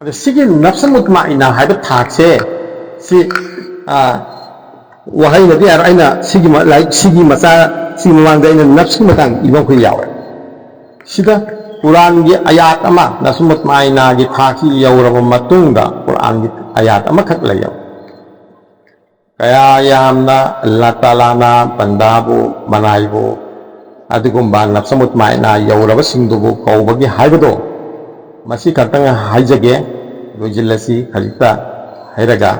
ꯑꯗ ꯁꯤꯒꯤ ꯅꯞꯁ ꯃꯨꯠꯃꯥꯏꯅ ꯍꯥꯏꯕ ꯊꯥꯛꯁꯦ, ꯁꯤ, ꯑ, ꯋꯥꯍꯩꯅꯗꯤ ꯌꯥꯔꯣꯏ꯫ ꯑꯩꯅ ꯁꯤꯒꯤ ꯃ-, ꯂꯥꯏꯔꯤꯛ ꯁꯤꯒꯤ ꯃꯆꯥ, ꯁꯤꯒꯤ ꯃꯃꯥꯡꯗ ꯑꯩꯅ ꯅꯞꯁꯀꯤ ꯃꯇꯥꯡ ꯏꯕ ꯑꯩꯈꯣꯏ ꯌꯥꯎꯋꯦ꯫ ꯁꯤꯗ ꯀꯨꯔꯥꯟꯒꯤ ꯑꯌꯥꯠ ꯑꯃ, ꯅꯞꯁ ꯃꯨꯠꯃꯥꯏꯅꯥꯒꯤ ꯊꯥꯛꯁꯤ ꯌꯧꯔꯕ ꯃꯇꯨꯡꯗ ꯀꯨꯔꯥꯟꯒꯤ ꯑꯌꯥꯠ ꯑꯃꯈꯛ ꯂꯩꯌꯦꯕ꯫ ꯀꯌꯥ ꯌꯥꯝꯅ ꯑꯜꯂꯥ ꯇꯥꯂꯥꯅ ꯕꯟꯗꯥꯕꯨ, ꯃꯅꯥꯏꯕꯨ, ꯑꯗꯨꯒꯨꯝꯕ ꯅꯞꯁ ꯃꯨꯠꯃꯥꯏꯅ ꯌꯧꯔꯕꯁꯤꯡꯗꯨꯕꯨ ꯀꯧꯕꯒꯤ ꯍꯥꯏꯕꯗꯣ, ꯃꯁꯤ ꯈꯛꯇꯪ ꯍꯥꯏꯖꯒꯦ, ꯂꯣꯏꯁꯤꯜꯂꯁꯤ ꯈꯖꯤꯛꯇ ꯍꯥꯏꯔꯒ꯫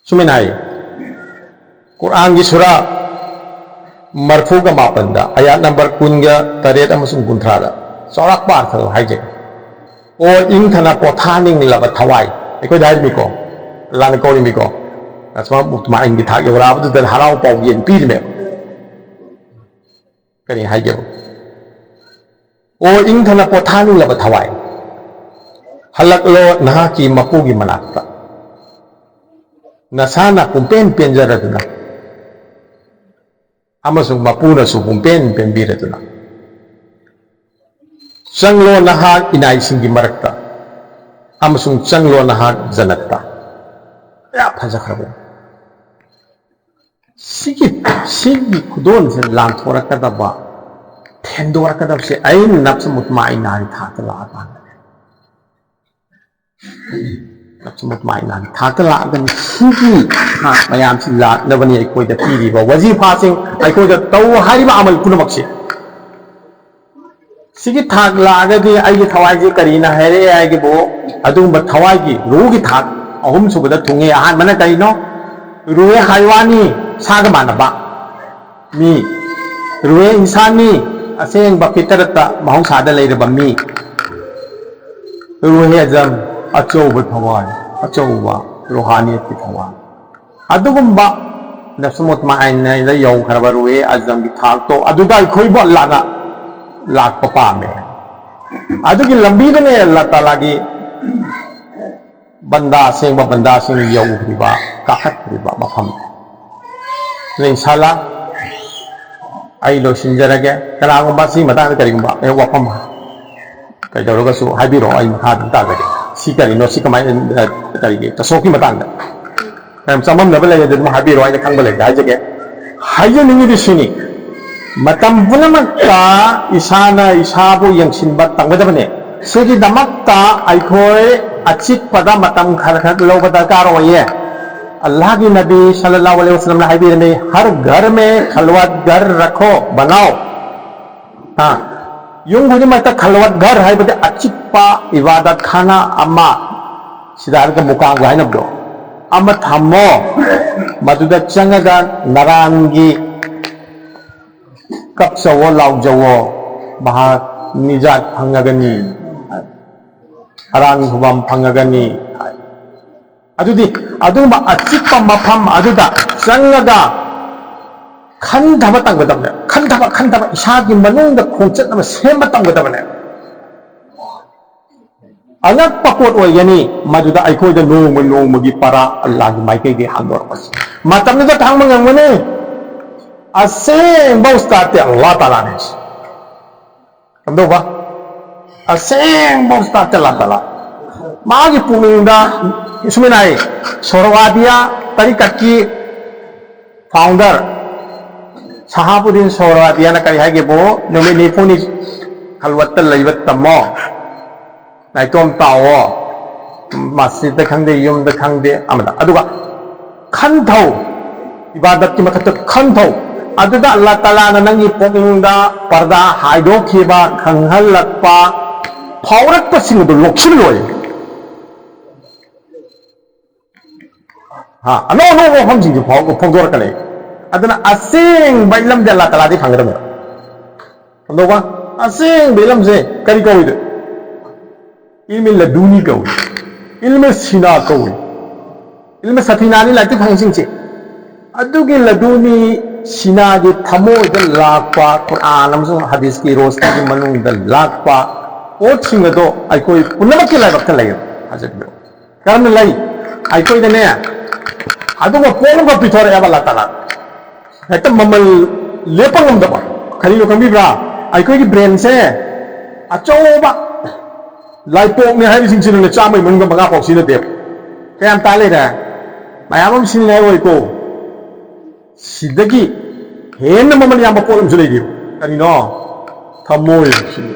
ꯁꯨꯃꯥꯏꯅ ꯍꯥꯏ, ꯀꯨꯔꯥꯟꯒꯤ ꯁꯨꯔꯥ ꯃꯔꯐꯨꯒ ꯃꯥꯄꯟꯗ, ꯑꯌꯥꯠ ꯅꯝꯕꯔ ꯀꯨꯟꯒ ꯇꯔꯦꯠ ꯑꯃꯁꯨꯡ ꯀꯨꯟꯊ꯭ꯔꯥꯗ ꯆꯥꯎꯔꯥꯛꯄ ꯑꯔꯊꯗꯣ ꯍꯥꯏꯖꯒꯦ꯫ ꯑꯣ ꯏꯪꯊꯅ ꯄꯣꯊꯥꯅꯤꯡꯂꯕ ꯊꯋꯥꯏ, ꯑꯩꯈꯣꯏꯗ ꯍꯥꯏꯔꯤꯕꯅꯤꯀꯣ, ꯑꯜꯂꯥꯅ ꯀꯧꯔꯤꯕꯅꯤꯀꯣ, ꯑꯁꯃꯥ ꯃꯨꯠꯃꯥꯏꯟꯒꯤ ꯊꯥꯛ ꯌꯧꯔꯛꯑꯕꯗꯨꯗ ꯍꯔꯥꯎ ꯄꯥꯎꯖꯦꯜ ꯄꯤꯔꯤꯃꯦꯕ꯫ ꯀꯔꯤ ꯍꯥꯏꯒꯦꯕ? ꯑꯣ ꯏꯪꯊꯅ ꯄꯣꯊꯥꯅꯤꯡꯂꯕ ꯊꯋꯥꯏ, ꯍꯜꯂꯛꯂꯣ ꯅꯍꯥꯛꯀꯤ ꯃꯄꯨꯒꯤ ꯃꯅꯥꯛꯇ, ꯅꯁꯥꯅ ꯄꯨꯡꯄꯦꯟ ꯄꯦꯟꯖꯔꯗꯨꯅ ꯑꯃꯁꯨꯡ ꯃꯄꯨꯅꯁꯨ ꯄꯨꯡꯄꯦꯟ ꯄꯦꯟꯕꯤꯔꯗꯨꯅ꯫ ꯆꯪꯂꯣ ꯅꯍꯥꯛ ꯏꯅꯥꯏꯁꯤꯡꯒꯤ ꯃꯔꯛꯇ, ꯑꯃꯁꯨꯡ ꯆꯪꯂꯣ ꯅꯍꯥꯛ ꯖꯅꯠꯇ꯫ ꯀꯌꯥ ꯐꯖꯈ꯭ꯔꯕ꯫ ꯁꯤꯒꯤ, ꯁꯤꯒꯤ ꯈꯨꯗꯣꯜꯁꯦ ꯂꯥꯟꯊꯣꯔꯛꯀꯗꯕ, ꯊꯦꯡꯗꯣꯔꯛꯀꯗꯕꯁꯦ ꯑꯩꯅ ꯅꯞꯁ ꯃꯨꯠꯃꯥꯏꯅꯥꯒꯤ ꯊꯥꯛꯇ ꯂꯥꯛꯑꯀꯥꯟꯗꯅꯦ꯫ ꯅꯞꯁ ꯃꯨꯠꯃꯥꯏꯅꯥꯒꯤ ꯊꯥꯛꯇ ꯂꯥꯛꯑꯒꯅꯤ꯫ ꯁꯤꯒꯤ ꯊꯥꯛ ꯃꯌꯥꯝꯁꯤ ꯂꯥꯛꯅꯕꯅꯤ ꯑꯩꯈꯣꯏꯗ ꯄꯤꯔꯤꯕ ꯋꯥꯖꯤꯐꯥꯁꯤꯡ, ꯑꯩꯈꯣꯏꯗ ꯇꯧ ꯍꯥꯏꯔꯤꯕ ꯑꯃꯜ ꯄꯨꯝꯅꯃꯛꯁꯦ꯫ ꯁꯤꯒꯤ ꯊꯥꯛ ꯂꯥꯛꯑꯒꯗꯤ ꯑꯩꯒꯤ ꯊꯋꯥꯏꯁꯦ ꯀꯔꯤꯅ ꯍꯥꯏꯔꯛꯑꯦ ꯍꯥꯏꯒꯦꯕꯨ, ꯑꯗꯨꯒꯨꯝꯕ ꯊꯋꯥꯏꯒꯤ, ꯔꯨꯍꯒꯤ ꯊꯥꯛ ꯑꯍꯨꯝꯁꯨꯕꯗ ꯊꯨꯡꯉꯦ꯫ ꯑꯍꯥꯟꯕꯅ ꯀꯔꯤꯅꯣ? ꯔꯨꯍꯦ ꯍꯥꯏꯋꯥꯅꯤ, ꯁꯥꯒ ꯃꯥꯟꯅꯕ ꯃꯤ꯫ ꯔꯨꯍꯦ ꯏꯟꯁꯥꯟꯅꯤ, ꯑꯁꯦꯡꯕ ꯐꯤꯇꯔꯠꯇ ꯃꯍꯧꯁꯥꯗ ꯂꯩꯔꯕ ꯃꯤ꯫ ꯔꯨꯍꯦ ꯑꯖꯝ, ꯑꯆꯧꯕ ꯊꯋꯥꯏ, ꯑꯆꯧꯕ ꯔꯨꯍꯥꯅꯤꯌꯠꯀꯤ ꯊꯋꯥꯏ꯫ ꯑꯗꯨꯒꯨꯝꯕ ꯅꯐꯁ ꯃꯨꯠꯃꯥꯏꯟꯅꯗ ꯌꯧꯈ꯭ꯔꯕ ꯔꯨꯍꯦ ꯑꯖꯝꯒꯤ ꯊꯥꯛꯇꯣ ꯑꯗꯨꯗ ꯑꯩꯈꯣꯏꯕꯨ ꯑꯜꯂꯥꯅ ꯂꯥꯛꯄ ꯄꯥꯝꯃꯦ꯫ ꯑꯗꯨꯒꯤ ꯂꯝꯕꯤꯗꯅꯦ ꯑꯜꯂꯥ ꯇꯥꯂꯥꯒꯤ ꯕꯟꯗꯥ, ꯑꯁꯦꯡꯕ ꯕꯟꯗꯥꯁꯤꯡ ꯌꯧꯈ꯭ꯔꯤꯕ, ꯀꯥꯈꯠꯈ꯭ꯔꯤꯕ ꯃꯐꯝ꯫ ꯑꯗꯨꯅ ꯏꯟꯁꯥꯜꯂꯥ ꯑꯩ ꯂꯣꯏꯁꯤꯟꯖꯔꯒꯦ꯫ ꯀꯅꯥꯒꯨꯝꯕ ꯁꯤꯒꯤ ꯃꯇꯥꯡꯗ ꯀꯔꯤꯒꯨꯝꯕ ꯑꯩ ꯋꯥꯐꯝ ꯀꯩꯗꯧꯔꯒꯁꯨ ꯍꯥꯏꯕꯤꯔꯛꯑꯣ, ꯑꯩ ꯃꯈꯥ ꯑꯗꯨꯝ ꯇꯥꯖꯒꯦ꯫ ꯁꯤ ꯀꯔꯤꯅꯣ, ꯁꯤ ꯀꯃꯥꯏꯅ, ꯑ, ꯀꯔꯤꯒꯤ ꯇꯁꯣꯛꯀꯤ ꯃꯇꯥꯡꯗ ꯌꯥꯝ ꯆꯃꯝꯅꯕ ꯂꯩꯔꯗꯤ ꯑꯗꯨꯝ ꯍꯥꯏꯕꯤꯔꯛꯑꯣ, ꯑꯩꯅ ꯈꯪꯕ ꯂꯩꯔꯗꯤ ꯍꯥꯏꯖꯒꯦ꯫ ꯍꯥꯏꯖꯅꯤꯡꯉꯤꯗꯤ ꯁꯤꯅꯤ, ꯃꯇꯝ ꯄꯨꯝꯅꯃꯛꯇ ꯏꯁꯥꯅ ꯏꯁꯥꯕꯨ ꯌꯦꯡꯁꯤꯟꯕ ꯇꯝꯒꯗꯕꯅꯤ꯫ ꯁꯤꯒꯤꯗꯃꯛꯇ ꯑꯩꯈꯣꯏ ꯑꯆꯤꯛꯄꯗ ꯃꯇꯝ ꯈꯔ ꯈꯔ ꯂꯧꯕ ꯗꯔꯀꯥꯔ ꯑꯣꯏꯌꯦ꯫ ꯑꯜꯂꯥꯍꯒꯤ ꯅꯕꯤ ꯁꯜꯂꯜꯂꯥꯍꯨ ꯑꯂꯩꯍꯤ ꯋꯁꯜꯂꯝꯅ ꯍꯥꯏꯕꯤꯔꯝꯃꯤ, "ꯍꯔ ꯘꯔ ꯃꯦ ꯈꯜꯋꯠ ꯘꯔ ꯔꯈꯣ ꯕꯅꯥꯎ"꯫ ꯍꯥ? ꯌꯨꯝ ꯈꯨꯗꯤꯡꯃꯛꯇ ꯈꯜꯋꯠ ꯘꯔ ꯍꯥꯏꯕꯗꯤ ꯑꯆꯤꯛꯄ ꯏꯕꯥꯗꯠ ꯈꯥꯅꯥ ꯑꯃ, ꯁꯤꯗ ꯍꯥꯏꯔꯒ ꯃꯨꯀꯥꯝꯒ ꯍꯥꯏꯅꯕꯗꯣ, ꯑꯃ ꯊꯝꯃꯣ꯫ ꯃꯗꯨꯗ ꯆꯪꯉꯒ ꯅꯔꯥꯟꯒꯤ ꯀꯞꯆꯧꯋꯣ, ꯂꯥꯎꯖꯧꯋꯣ, ꯃꯍꯥꯛ ꯅꯤꯖꯥꯠ ꯐꯪꯉꯒꯅꯤ, ꯑꯔꯥꯟ ꯈꯨꯕꯝ ꯐꯪꯉꯒꯅꯤ꯫ ꯑꯗꯨꯗꯤ ꯑꯗꯨꯒꯨꯝꯕ ꯑꯆꯤꯛꯄ ꯃꯐꯝ ꯑꯗꯨꯗ ꯆꯪꯉꯒ ꯈꯟꯊꯕ ꯇꯝꯒꯗꯕꯅꯦ꯫ ꯈꯟꯊꯕ, ꯈꯟꯊꯕ, ꯏꯁꯥꯒꯤ ꯃꯅꯨꯡꯗ ꯈꯣꯡꯆꯠ ꯑꯃ ꯁꯦꯝꯕ ꯇꯝꯒꯗꯕꯅꯦ꯫ ꯑꯉꯛꯄ ꯄꯣꯠ ꯑꯣꯏꯒꯅꯤ ꯃꯗꯨꯗ ꯑꯩꯈꯣꯏꯗ ꯅꯣꯡꯃ ꯅꯣꯡꯃꯒꯤ ꯄꯔꯥ ꯑꯜꯂꯥꯍꯒꯤ ꯃꯥꯏꯀꯩꯗꯒꯤ ꯍꯥꯡꯗꯣꯔꯛꯄꯁꯦ꯫ ꯃꯇꯝꯗꯨꯗ ꯈꯥꯡꯕ ꯉꯝꯒꯅꯤ꯫ ꯑꯁꯦꯡꯕ ꯎꯁꯇꯥꯗꯇꯤ ꯑꯜꯂꯥꯍ ꯇꯥꯂꯥꯅꯤ꯫ ꯀꯝꯗꯧꯕ? ꯑꯁꯦꯡꯕ ꯎꯁꯇꯥꯗꯇꯤ ꯑꯜꯂꯥꯍ ꯇꯥꯂꯥ꯫ ꯃꯥꯒꯤ ꯄꯨꯛꯅꯤꯡꯗ ꯁꯨꯃꯥꯏꯅ ꯍꯥꯏ, ꯁꯣꯍꯔꯋꯥꯗꯤꯌꯥ ꯇꯔꯤꯀꯠꯀꯤ founder ꯁꯍꯥꯕꯨꯗꯤꯟ ꯁꯣꯍꯔꯋꯥꯗꯤꯌꯥꯅ ꯀꯔꯤ ꯍꯥꯏꯒꯦꯕꯨ, "ꯅꯨꯃꯤꯠ ꯅꯤꯐꯨꯅꯤ ꯈꯜꯋꯠꯇ ꯂꯩꯕ ꯇꯝꯃꯣ, ꯅꯥꯏꯇꯣꯝ ꯇꯥꯎꯋꯣ, ꯃꯁꯖꯤꯗꯇ ꯈꯪꯗꯦ, ꯌꯨꯝꯗ ꯈꯪꯗꯦ, ꯑꯃꯗ꯫ ꯑꯗꯨꯒ ꯈꯟꯊꯧ, ꯏꯕꯥꯗꯠꯀꯤ ꯃꯊꯛꯇ ꯈꯟꯊꯧ꯫ ꯑꯗꯨꯗ ꯑꯜꯂꯥꯍ ꯇꯥꯂꯥꯅ ꯅꯪꯒꯤ ꯄꯨꯛꯅꯤꯡꯗ ꯄꯔꯗꯥ ꯍꯥꯏꯗꯣꯛꯈꯤꯕ, ꯈꯪꯍꯜꯂꯛꯄ, ꯐꯥꯎꯔꯛꯄꯁꯤꯡ ꯑꯗꯨ ꯂꯧꯁꯤꯜꯂꯣꯏ"꯫ ꯍꯥ, ꯑꯅꯧ ꯑꯅꯧꯕ ꯋꯥꯐꯝꯁꯤꯡꯁꯨ ꯐꯥꯎ-, ꯐꯣꯡꯗꯣꯔꯛꯀꯅꯤ꯫ ꯑꯗꯨꯅ ꯑꯁꯦꯡꯕ ꯏꯂꯝꯗꯤ ꯑꯜꯂꯥꯍ ꯇꯥꯂꯥꯗꯤ ꯐꯪꯒꯗꯕꯅꯦꯕ꯫ ꯀꯝꯗꯧꯕ? ꯑꯁꯦꯡꯕ ꯏꯂꯝꯁꯦ ꯀꯔꯤ ꯀꯧꯏꯗꯣ? ꯏꯜꯃꯤ ꯂꯗꯨꯅꯤ ꯀꯧꯏ, ꯏꯜꯃꯤ ꯁꯤꯅꯥ ꯀꯧꯏ, ꯏꯜꯃꯤ ꯁꯐꯤꯅꯥꯅꯤ ꯂꯥꯏꯔꯤꯛꯇ ꯐꯪꯉꯤꯁꯤꯡꯁꯦ꯫ ꯑꯗꯨꯒꯤ ꯂꯗꯨꯅꯤ ꯁꯤꯅꯥꯒꯤ ꯊꯃꯣꯏꯗ ꯂꯥꯛꯄ, ꯀꯨꯔꯥꯟ ꯑꯃꯁꯨꯡ ꯍꯗꯤꯁꯀꯤ ꯔꯣꯁꯅꯤꯒꯤ ꯃꯅꯨꯡꯗ ꯂꯥꯛꯄ ꯄꯣꯠꯁꯤꯡ ꯑꯗꯣ ꯑꯩꯈꯣꯏ ꯄꯨꯝꯅꯃꯛꯀꯤ ꯂꯥꯏꯕꯛꯇ ꯂꯩ꯫ ꯊꯥꯖꯕꯤꯌꯨ꯫ ꯀꯔꯝꯅ ꯂꯩ? ꯑꯩꯈꯣꯏꯗꯅꯦ, ꯑꯗꯨꯒ ꯄꯣꯠ ꯑꯃꯈꯛ ꯄꯤꯊꯣꯔꯛꯑꯦꯕ ꯑꯜꯂꯥꯍ ꯇꯥꯂꯥ꯫ ꯍꯦꯛꯇ ꯃꯃꯜ ꯂꯦꯞꯄ ꯉꯝꯗꯕ꯫ ꯀꯔꯤꯅꯣ ꯈꯪꯕꯤꯕ꯭ꯔꯥ? ꯑꯩꯈꯣꯏꯒꯤ brainꯁꯦ ꯑꯆꯧꯕ ꯂꯥꯏꯄꯣꯛꯅꯦ ꯍꯥꯏꯔꯤꯁꯤꯡꯁꯤꯅꯅꯦ ꯆꯥꯝꯃꯩ ꯃꯅꯨꯡꯗ ꯃꯉꯥ ꯐꯥꯎ ꯁꯤꯖꯤꯟꯅꯗꯦꯕ꯫ ꯀꯌꯥꯝ ꯇꯥ ꯂꯩꯔꯦ? ꯃꯌꯥꯝ ꯑꯃ ꯁꯤꯖꯤꯟꯅꯅꯤꯡꯉꯥꯏ ꯑꯣꯏꯀꯣ꯫ ꯁꯤꯗꯒꯤ ꯍꯦꯟꯅ ꯃꯃꯜ ꯌꯥꯝꯕ ꯄꯣꯠ ꯑꯃꯁꯨ ꯂꯩꯔꯤꯕ꯫ ꯀꯔꯤꯅꯣ? ꯊꯃꯣꯏ ꯁꯤꯅꯤ꯫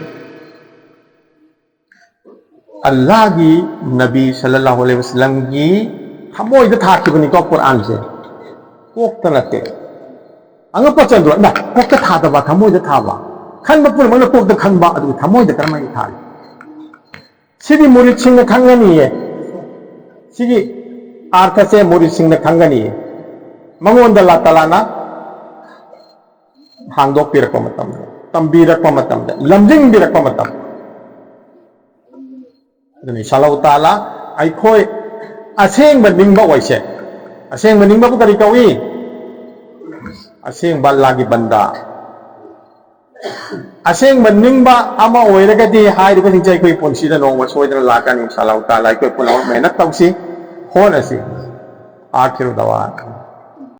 ꯑꯜꯂꯥꯍꯒꯤ ꯅꯕꯤ ꯁꯜꯂꯜꯂꯥꯍꯨ ꯑꯂꯩꯍꯤ ꯋꯁꯜꯂꯝꯒꯤ ꯊꯃꯣꯏꯗ ꯊꯥꯈꯤꯕꯅꯤꯀꯣ ꯀꯨꯔꯥꯟꯁꯦ, ꯀꯣꯛꯇ ꯅꯠꯇꯦ꯫ ꯑꯉꯛꯄ ꯆꯟꯗ꯭ꯔꯣ? ꯏꯃꯥ, ꯀꯣꯛꯇ ꯊꯥꯗꯕ, ꯊꯃꯣꯏꯗ ꯊꯥꯕ꯫ ꯈꯟꯕ ꯄꯨꯝꯅꯃꯛꯅ ꯀꯣꯛꯇ ꯈꯟꯕ, ꯑꯗꯨꯒ ꯊꯃꯣꯏꯗ ꯀꯔꯝꯍꯥꯏꯅ ꯊꯥꯔꯤ? ꯁꯤꯗꯤ ꯃꯨꯔꯤꯠꯁꯤꯡꯅ ꯈꯪꯒꯅꯤꯌꯦ꯫ ꯁꯤꯒꯤ ꯑꯥꯔꯊꯁꯦ ꯃꯨꯔꯤꯠꯁꯤꯡꯅ ꯈꯪꯒꯅꯤꯌꯦ꯫ ꯃꯉꯣꯟꯗ ꯑꯜꯂꯥꯍ ꯇꯥꯂꯥꯅ ꯍꯥꯡꯗꯣꯛꯄꯤꯔꯛꯄ ꯃꯇꯝꯗ, ꯇꯝꯕꯤꯔꯛꯄ ꯃꯇꯝꯗ, ꯂꯝꯖꯤꯡꯕꯤꯔꯛꯄ ꯃꯇꯝꯗ꯫ ꯑꯗꯨꯅ ꯏꯟꯁꯥ ꯑꯜꯂꯥꯍ ꯇꯥꯂꯥ ꯑꯩꯈꯣꯏ ꯑꯁꯦꯡꯕ ꯅꯤꯡꯕ ꯑꯣꯏꯁꯦ꯫ ꯑꯁꯦꯡꯕ ꯅꯤꯡꯕꯕꯨ ꯀꯔꯤ ꯀꯧꯏ? ꯑꯁꯦꯡꯕ ꯑꯜꯂꯥꯍꯒꯤ ꯕꯟꯗꯥ꯫ ꯑꯁꯦꯡꯕ ꯅꯤꯡꯕ ꯑꯃ ꯑꯣꯏꯔꯒꯗꯤ ꯍꯥꯏꯔꯤꯕꯁꯤꯡꯁꯦ ꯑꯩꯈꯣꯏ ꯄꯨꯟꯁꯤꯗ ꯅꯣꯡꯃ ꯁꯣꯏꯗꯅ ꯂꯥꯛꯀꯅꯤ꯫ ꯏꯟꯁꯥ ꯑꯜꯂꯥꯍ ꯇꯥꯂꯥ ꯑꯩꯈꯣꯏ ꯄꯨꯝꯅꯃꯛ ꯃꯦꯍꯅꯠ ꯇꯧꯁꯤ, ꯍꯣꯠꯅꯁꯤ꯫ ꯑꯥꯈꯤꯔꯨ ꯗꯋꯥ